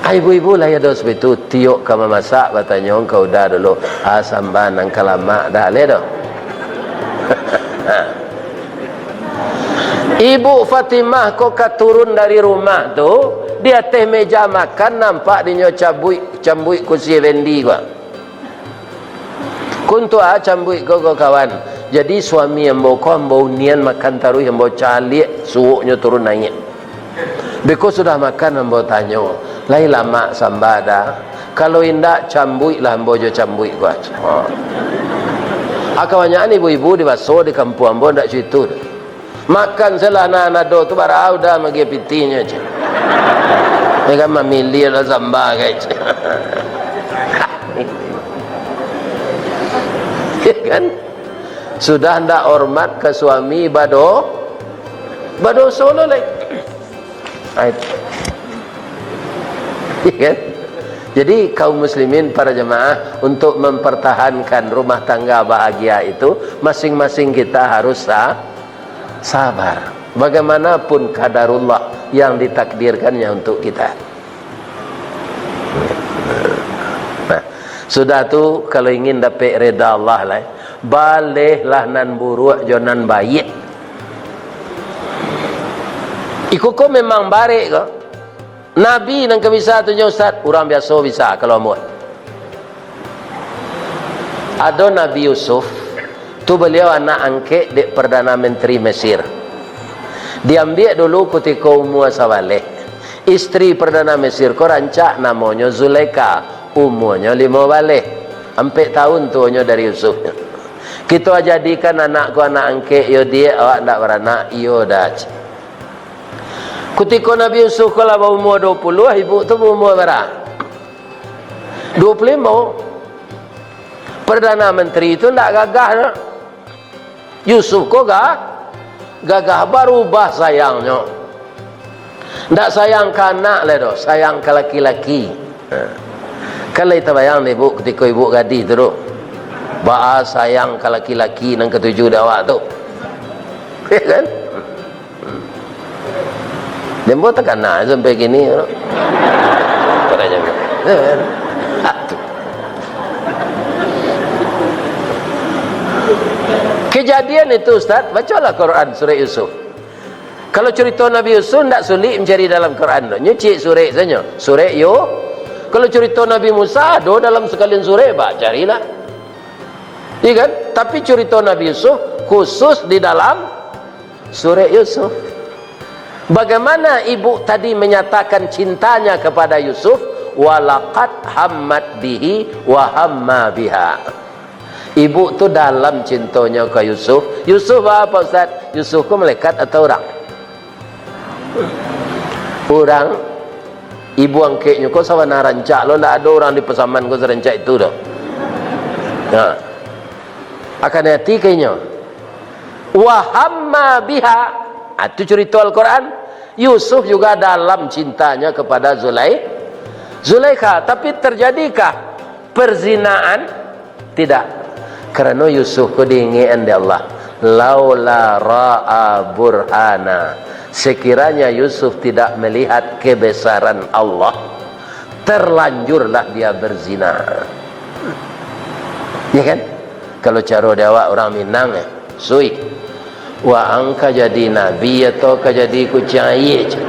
Ah, ibu-ibu lah ya, dos, itu tiok ka mamasak, batanyo ka uda dulu, "Ah, samba nan ka lamak dah leh doh?" Ibu Fatimah ko ka turun dari rumah tu, di ateh meja makan nampak dinyo cabuik, cambuik kursi Effendi ko. Kuntua cambuik ko, ko kawan. Jadi suami ambo ko, ambo unian makan taruih, ambo caliak suoknyo turun naiak. Beko sudah makan ambo tanyo, "Lai lamak samba dah? Kalau indak, cambuiklah ambo jo cambuik ko aja." Ha. Ah, kabanyakan ibu-ibu di baso di kampuang ambo ndak cuitu. Makan salah nan ado tu, bara udah magiah pitinyo, ceh. Dia kan mamilih lah samba, kan, ceh. Ya kan? Sudah ndak hormat ka suami, bado-, badoso lo lai. Ai. Ya kan? Jadi, kaum muslimin, para jemaah, untuk mempertahankan rumah tangga bahagia itu, masing-masing kita harus sa-, sabar. Bagaimanapun kadarullah yang ditakdirkannya untuk kita. Nah, sudah tu, kalau ingin dapek reda Allah lai, balehlah nan buruak jo nan baiak. Iko ko memang barek ko. Nabi nan ka bisa tu nyo, Ustaz, urang biaso bisa kalau ambo. Ado Nabi Yusuf, tu baliau anak angkek dek Perdana Menteri Mesir. Diambiak dulu kutiko umua sabaleh. Isteri Perdana Mesir ko rancak, namonyo Zulaikha, umuanyo limo baleh. Ampek taun tuonyo dari Yusuf. "Kito jadikan anak ko anak angkek yo, Diak, awak ndak baranak?" "Iyo, Dah." Kutiko Nabi Yusuf ko lah baumua duo puluah, ibu tu baumua bara? Duo puluah limo. Perdana Menteri tu ndak gagah doh. Yusuf ko ga-, gagah, barubah sayangnyo. Ndak sayang ka anak lai doh, sayang ka laki-laki. Ha. Kan lai tabayang dek ibu, kutiko ibu gadih tu doh. Baa sayang ka laki-laki nan katuju dek awak tu. Ya kan? Dembo takana sampai kini, bro. Katanya, tu. Kejadian itu, Ustaz, bacalah Quran, surah Yusuf. Kalau curito Nabi Yusuf, ndak sulik mancari dalam Quran tu. Nyo ciek surek sajo. Surek Yu-, kalau curito Nabi Musa, ado dalam sakalian surek, ba, carilah. Iya kan? Tapi curito Nabi Yusuf khusus di dalam surek Yusuf. Bagaimana ibu tadi menyatakan cintanya kepada Yusuf? "Walaqad hammat bihi wa hamma biha." Ibu tu dalam cintonyo ka Yusuf. Yusuf apa, Ustaz? Yusuf ko malaikat atau urang? Urang. Ibu angkeknyo ko sabana rancak lo, ndak ado urang di Pasaman ko sarancak itu doh. Nah. Akan hati ka inyo. "Wa hamma biha." Ah, tu curito Al-Quran. Yusuf juga dalam cintanya kepada Zulai-, Zulaikha. Tapi terjadikah perzinaan? Tidak. Karano Yusuf ko diingekan dek Allah. "Laula ra'a burhana." Sekiranya Yusuf tidak melihat kebesaran Allah, terlanjurlah dia berzina. Ya kan? Kalau caro di awak urang Minang, eh, sui. Waang ka jadi nabi atau ka jadi kuciang aia, ceh?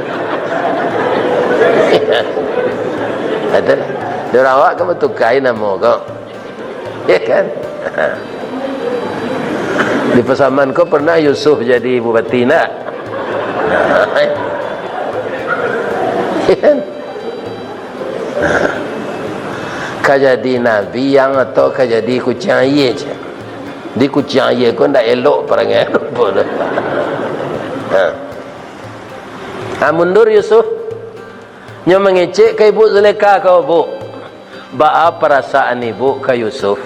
Betul? Di awak kan batukai namo ko. Ya kan? Di Pasaman ko pernah Yusuf jadi bupati, ndak? Ya kan? Ka jadi nabi yang atau ka jadi kuciang aia, ceh? Di kuciang aia ko ndak elok parangai rupo tu. Ha. Ha, mundur Yusuf. Nyo mangecek ka ibu Zulaikha ko, "Bu, baa parasaan ibu ka Yusuf?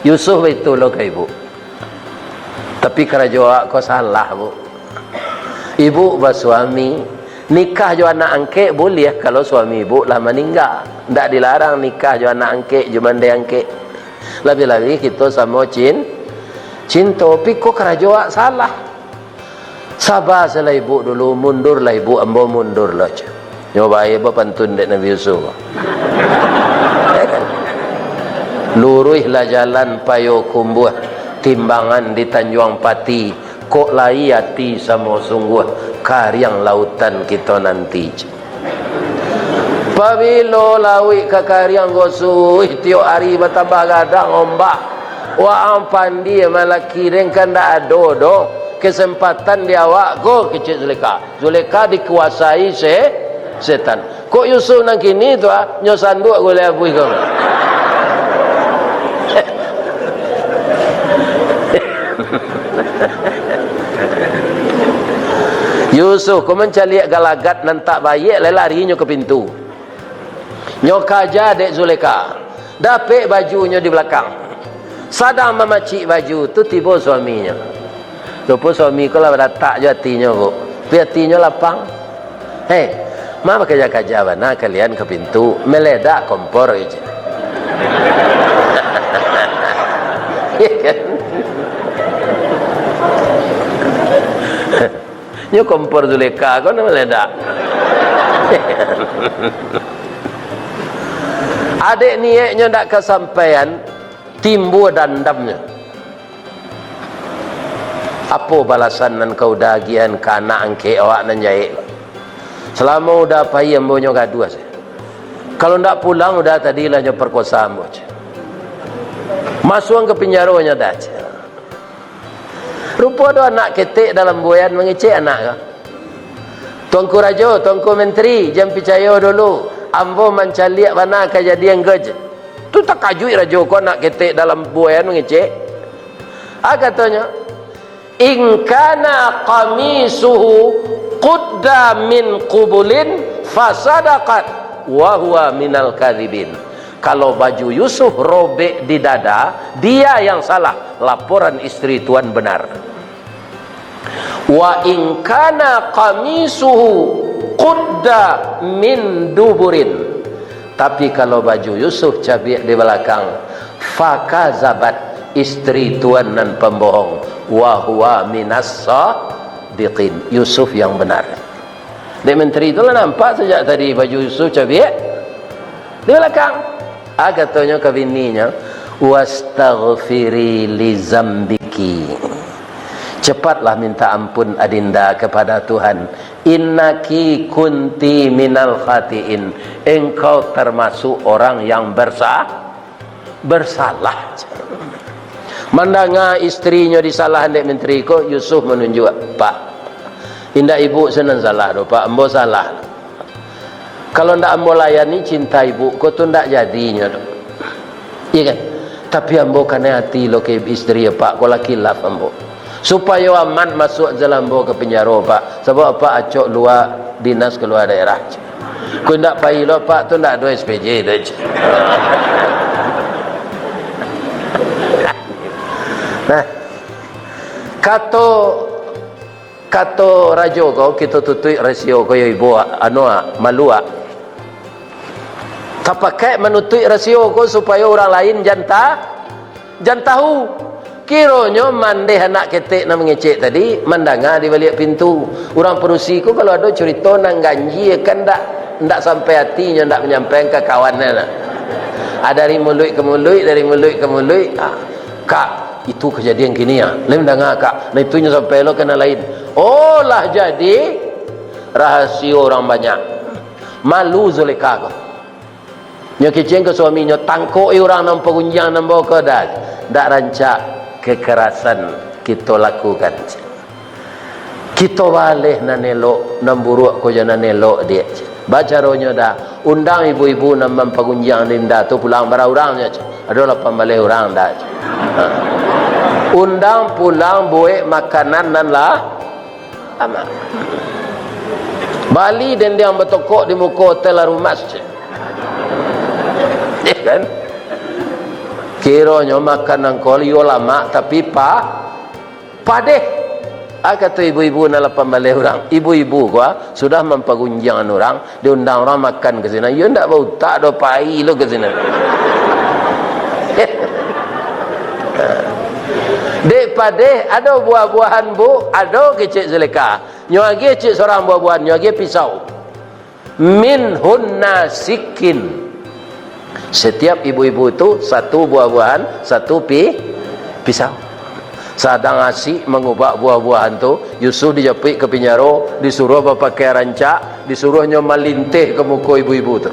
Yusuf baitu lo ka ibu. Tapi karajo awak ko salah, Bu. Ibu basuami, Nikah jo anak angkek buliah kalau suami ibuk lah maningga. Ndak dilarang nikah jo anak angkek, jo mandeh angkek. Labiah-labiah kito samo cin-, cinto, piko karajo awak salah. Saba salah ibuk dulu, mundurlah ibuk, ambo mundur lo, ceh. Nyo bae bapantun dek Nabi Yusuf. Luruihlah jalan Payokumbuah, timbangan di Tanjuang Pati, kok lai ati samo sungguah, kariang lautan kito nanti, ceh. Pabilo lauik ka kariang gosuh, tiok ari batambah gadang ombak. Waang pandie malaki den kan ndak ado doh kesempatan di awak ko, kecek Zulekha. Zulekha dikuasai se-, setan. Kok Yusuf nan kini tu, ah, nyo sanduak gulai abuih ko. Yusuf ko mancaliak galagat nan tak baiak, lai lari nyo ka pintu. Nyo kaja dek Zulekha. Dapek bajunyo di balakang. Sadang mamacik baju tu, tibo suaminyo. Rupo suami ko lah badatak jo atinyo, Bu. Tapi atinyo lapang. "Hei, ma bakaja-kaja bana kalian ka pintu, meledak kompor," kecek. Nyo kompor Zulekha ko nan maledak. Adek nieknyo ndak kasampaian, timbua dandamnyo. Apo balasan nan ka Uda agiahan ka anak angkek awak nan jahek ko? Salamo Uda pai, ambo nyo gaduah se. Kalau ndak pulang Uda tadi lah nyo perkosa ambo, ceh. Masuang ka pinjaro nyo Da, ceh. Rupo ado anak ketek dalam buayan mangecek anak ko. "Tuanku Rajo, Tuanku Menteri, jan picayo dulu. Ambo mancaliak bana kajadian ko," ceh. Tu takajuik rajo ko, anak ketek dalam buayan mangecek. Ah, katonyo, "In kana qamisuhu qudda min qubulin fasadaqat wa huwa minal kadhibin." Kalau baju Yusuf robek di dada, dia yang salah, laporan isteri tuan benar. "Wa in kana qamisuhu qudda min duburin." Tapi kalau baju Yusuf cabiak di balakang, fakazabat, isteri tuan nan pambohong, wa huwa minas sadiqin, Yusuf yang benar. Dek Menteri tu lah nampak sajak tadi baju Yusuf cabiak di balakang. Ah, katonyo ka bininyo, "Wastaghfiri li zambiki." Cepatlah minta ampun Adinda kepada Tuhan. "Innaki kunti minal khatiin." Engkau termasuk orang yang bersa-, bersalah. Mandanga isterinyo disalahan dek Menteri ko, Yusuf manunjuak, "Pak, indak ibuk se nan salah doh, Pak, ambo salah. Kalau ndak ambo layani cinta ibuk ko tu ndak jadinyo doh. Iyo kan? Tapi ambo kanai ati lo ka isteri Apak ko, lah khilaf ambo. Supayo aman masuak jalan ambo ka pinjaro, Pak. Sabab Apak acok lua dinas kalua daerah." Ko indak pai lo Apak tu, ndak ado S P J doh, ceh. Nah, kato, kato rajo ko, kito tutuik rasio ko yo ibo, anu, malu, ah. Tapakaik manutuik rasio ko supayo urang lain jan ta-, jan tahu. Kironyo mandeh anak ketek nan mangecek tadi mandanga di baliak pintu. Urang padusi ko kalau ado curito nan ganjia kan ndak, ndak sampai atinyo, ndak manyampaian ka kawannyo nah. Ah, dari muluik ka muluik, dari muluik ka muluik. Ah, "Kak, itu kajadian kini ah. Lai mandanga, Kak. Nah, itunyo sampai lo ka nan lain." Oh, lah jadi rahasio urang banyak. Malu Zulekha ko. Nyo kecekan ka suaminyo, "Tangkok-i urang nan pagunjiang nan bako, Da. Ndak rancak kekerasan kito lakukan. Kito baleh nan elok, nan buruak ko jo nan elok, Diak. Bacaronyo, Da, undang ibu-ibu nan mampagunjiang Dinda tu pulang bara urang nyo, ceh. Ado lapan baleh urang, Da, ceh. Ha. Undang pulang buek makanan nan lah amak. Bali dendiang batokok di muko hotel Arumas, ceh." Iyo kan? Kironyo makanan ko iyo lamak, tapi pa-, padeh. Ah, kato ibu-ibu nan lapan baleh urang. Ibu-ibu ko, ah, sudah mampagunjiangan urang, diundang urang makan ka sinan. Iyo ndak bautak doh, pai lo ka sinan. Dek padeh, ado buah-buahan, Bu, ado kecek Zulekha. Nyo agiah cek sorang buah-buahan, nyo agiah pisau. Minhunna sikin. Setiap ibu-ibu tu satu buah-buahan, satu pi-, pisau. Sadang asik mangubak buah-buahan tu, Yusuf dijapuik ka pinjaro, disuruah bapakaian rancak, disuruahnyo malinteh ka muko ibu-ibu tu.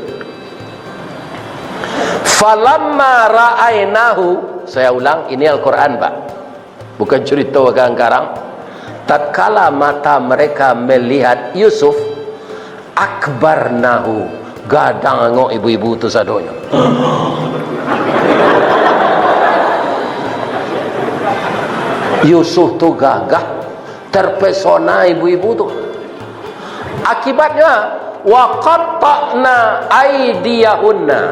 Falamma ra'ainahu, saya ulang, ini Al-Quran, Pak. Bukan curito bakarang-karang. Tatkala mata mereka melihat Yusuf, akbarnahu, gadang angok ibu-ibu tu sadonyo. Yusuf tu gagah, terpesona ibu-ibu tu. Akibatnya, wa qatta'na aidiyahunna.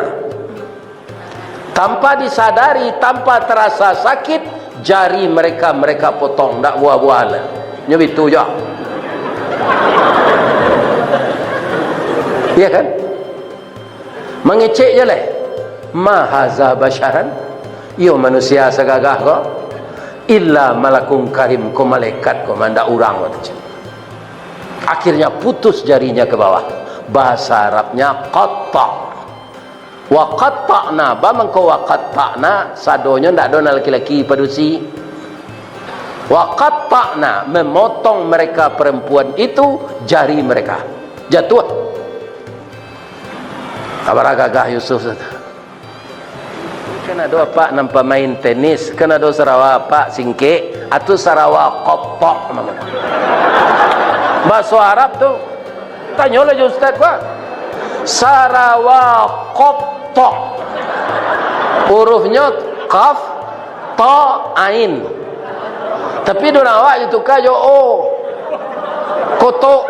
Tanpa disadari, tanpa terasa sakit, jari mereka, mereka potong, ndak buah-buahan lai. Nyo bitu jo. Iya kan? Mangecek je lai. Ma haza basyaran? Iyo manusia sagagah ko? Illa malakun karim, ko malaikat ko, ma ndak urang ko tu. Akhirnya putus jarinya ke bawah. Bahasa Arabnya qatta'. Wa qatta'na, ba mangko wa qatta'na, sadonyo ndak ado nan laki-laki padusi. Wa qatta'na, memotong mereka perempuan itu jari mereka. Jatuah. Abarah gagah Yusuf tu. Kan ado apak nan pamain tenis, kan ado sarawa apak singkek, atu sarawa qatta' namonyo. Bahaso Arab tu. Tanyolah jo ustaz ko. Sarawa qatta'. Hurufnyo qaf, ta, ain. Tapi di urang awak dituka jo o. Kotok.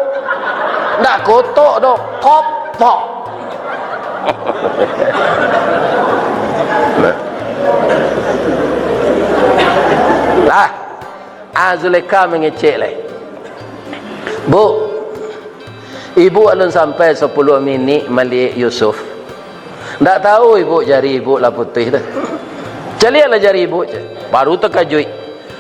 Ndak kotok doh, qatta'. Nah. Lah. Ah, Zulekha mangecek lai. Bu, ibu alun sampai sapuluah minik maliek Yusuf. Ndak tahu ibu jari ibu lah putuih tu. Caliaklah jari ibu, cek. Baru takajuik.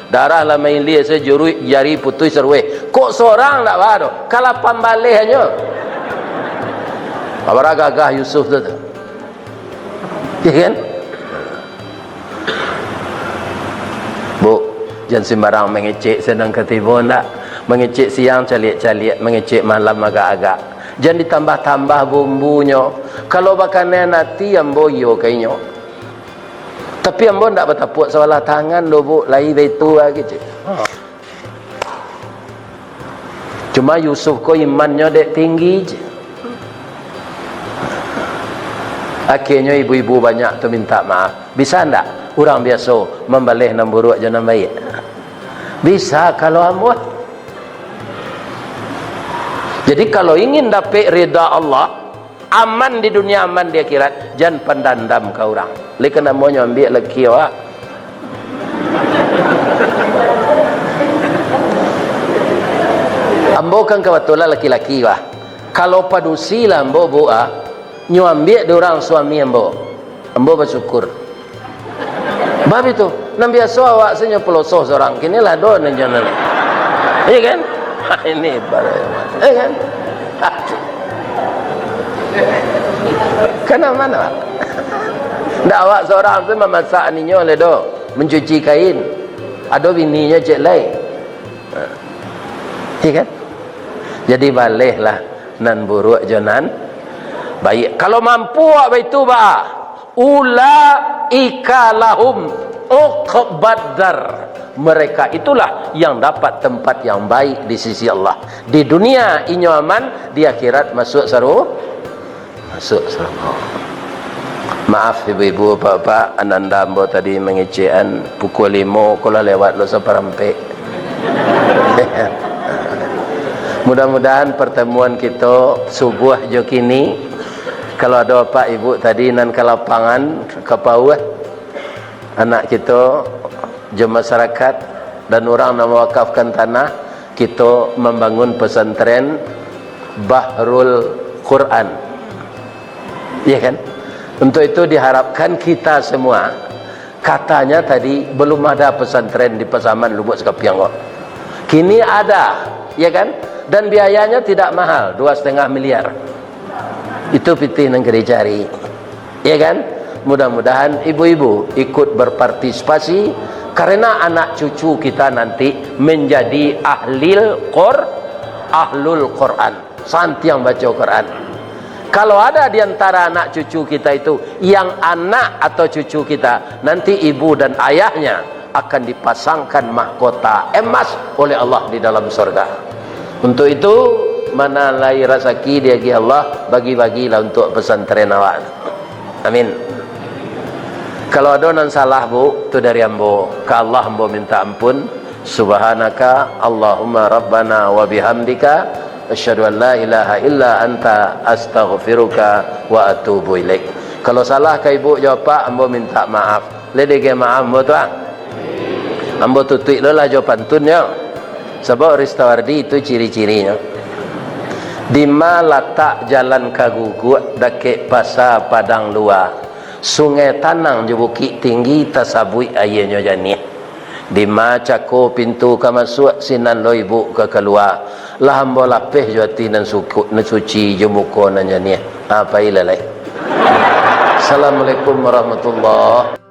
Darah lah mailia sajuruik, jari putuih sarueh. Kok sorang ndak ba doh? Kalapan baleh anyo. Abarah gagah Yusuf tu, tu. Ya kan? Bu, jan sembarang mangecek sadang ka tibo ndak. Mangecek siang caliak-caliak, mangecek malam agak-agak. Jan ditambah-tambah bumbunyo. Kalau bakanai ati ambo iyo ka inyo. Tapi ambo ndak batapuak sabalah tangan doh, Bu, lai baitu lagi, cek. Ha. Cuma Yusuf ko imannyo dek tinggi je. Akhirnyo ibu-ibu banyak tu minta maaf. Bisa ndak urang biaso mambaleh nan buruak jo nan baiak? Bisa kalau ambo. Jadi kalau ingin dapek rida Allah, aman di dunia, aman di akhirat, jan pandandam ka urang. Oleh karano nyo ambiak laki awak. Ambo kan kabatulan laki-laki, bah. Kalau padusi lah ambo, Bu, ah, nyo ambiak di urang suami ambo. Ambo basyukur. Bab itu, nan biaso awak se nyo pelosoh sorang, kini lah do nan jalan. Iya kan? Ini baru, iya kan? Kana mana? Ndak awak sorang tu mamasak ninyo le do, mencuci kain. Ado bininyo cek lai. Iya kan? Jadi balehlah nan buruak jo nan baiak. Kalau mampu awak baitu, ba, ulaika lahum uqbad dar. Mereka itulah yang dapat tempat yang baik di sisi Allah. Di dunia inyo aman, di akhirat masuk saru-, masuk surga. Maaf ibu-ibu, bapak-bapak, ananda ambo tadi mangecekan pukua limo, ko lah lewat lo saparampek. Mudah-mudahan pertemuan kito subuah jo kini, kalau ado apak ibu tadi nan ka lapangan, ka pauah, anak kito, jo masyarakat, dan urang nan mawakafkan tanah, Kito mambangun pesantren Bahrul Quran. Ya kan? Untuk itu diharapkan kita semua, katanya tadi belum ada pesantren di Pasaman Lubuak Sikapiang kok. Kini ada, ya kan? Dan biayanya tidak mahal, dua setengah miliar. Itu pitih nan ka dicari. Ya kan? Mudah-mudahan ibu-ibu ikut berpartisipasi, karena anak cucu kita nanti menjadi ahlil Qur-, ahlul Quran, santiang baca Quran. Kalau ada di antara anak cucu kita itu yang anak atau cucu kita, nanti ibu dan ayahnya akan dipasangkan mahkota emas oleh Allah di dalam sorga. Untuk itu, mana lai rasaki diagiah Allah, bagi-bagilah untuk pesantren awak. Amin. Kalau ado nan salah, Bu, tu dari ambo. Ka Allah ambo minta ampun. Subhanaka Allahumma Rabbana wa bihamdika, asyhadu an la ilaha illa anta, astaghfiruka wa atubu ilaik. Kalau salah ka ibu jo apak, ambo minta maaf. Lai dek maaf ambo tu, ah. Ambo tutuik lo lah jo pantunnyo. Sabab Ristawardi itu ciri-cirinyo. Dima latak jalan ka Guguak, dakek Pasa Padang Lua. Sungai Tanang jo Bukik Tinggi, tasabuik aianyo janiah. Dima cako pintu ka masuak, sinan lo ibu ka kalua. Lah ambo lapeh jo ati nan suku-, nan suci, jo muko nan janiah. Ha, pailah lai. Assalamualaikum warahmatullahi.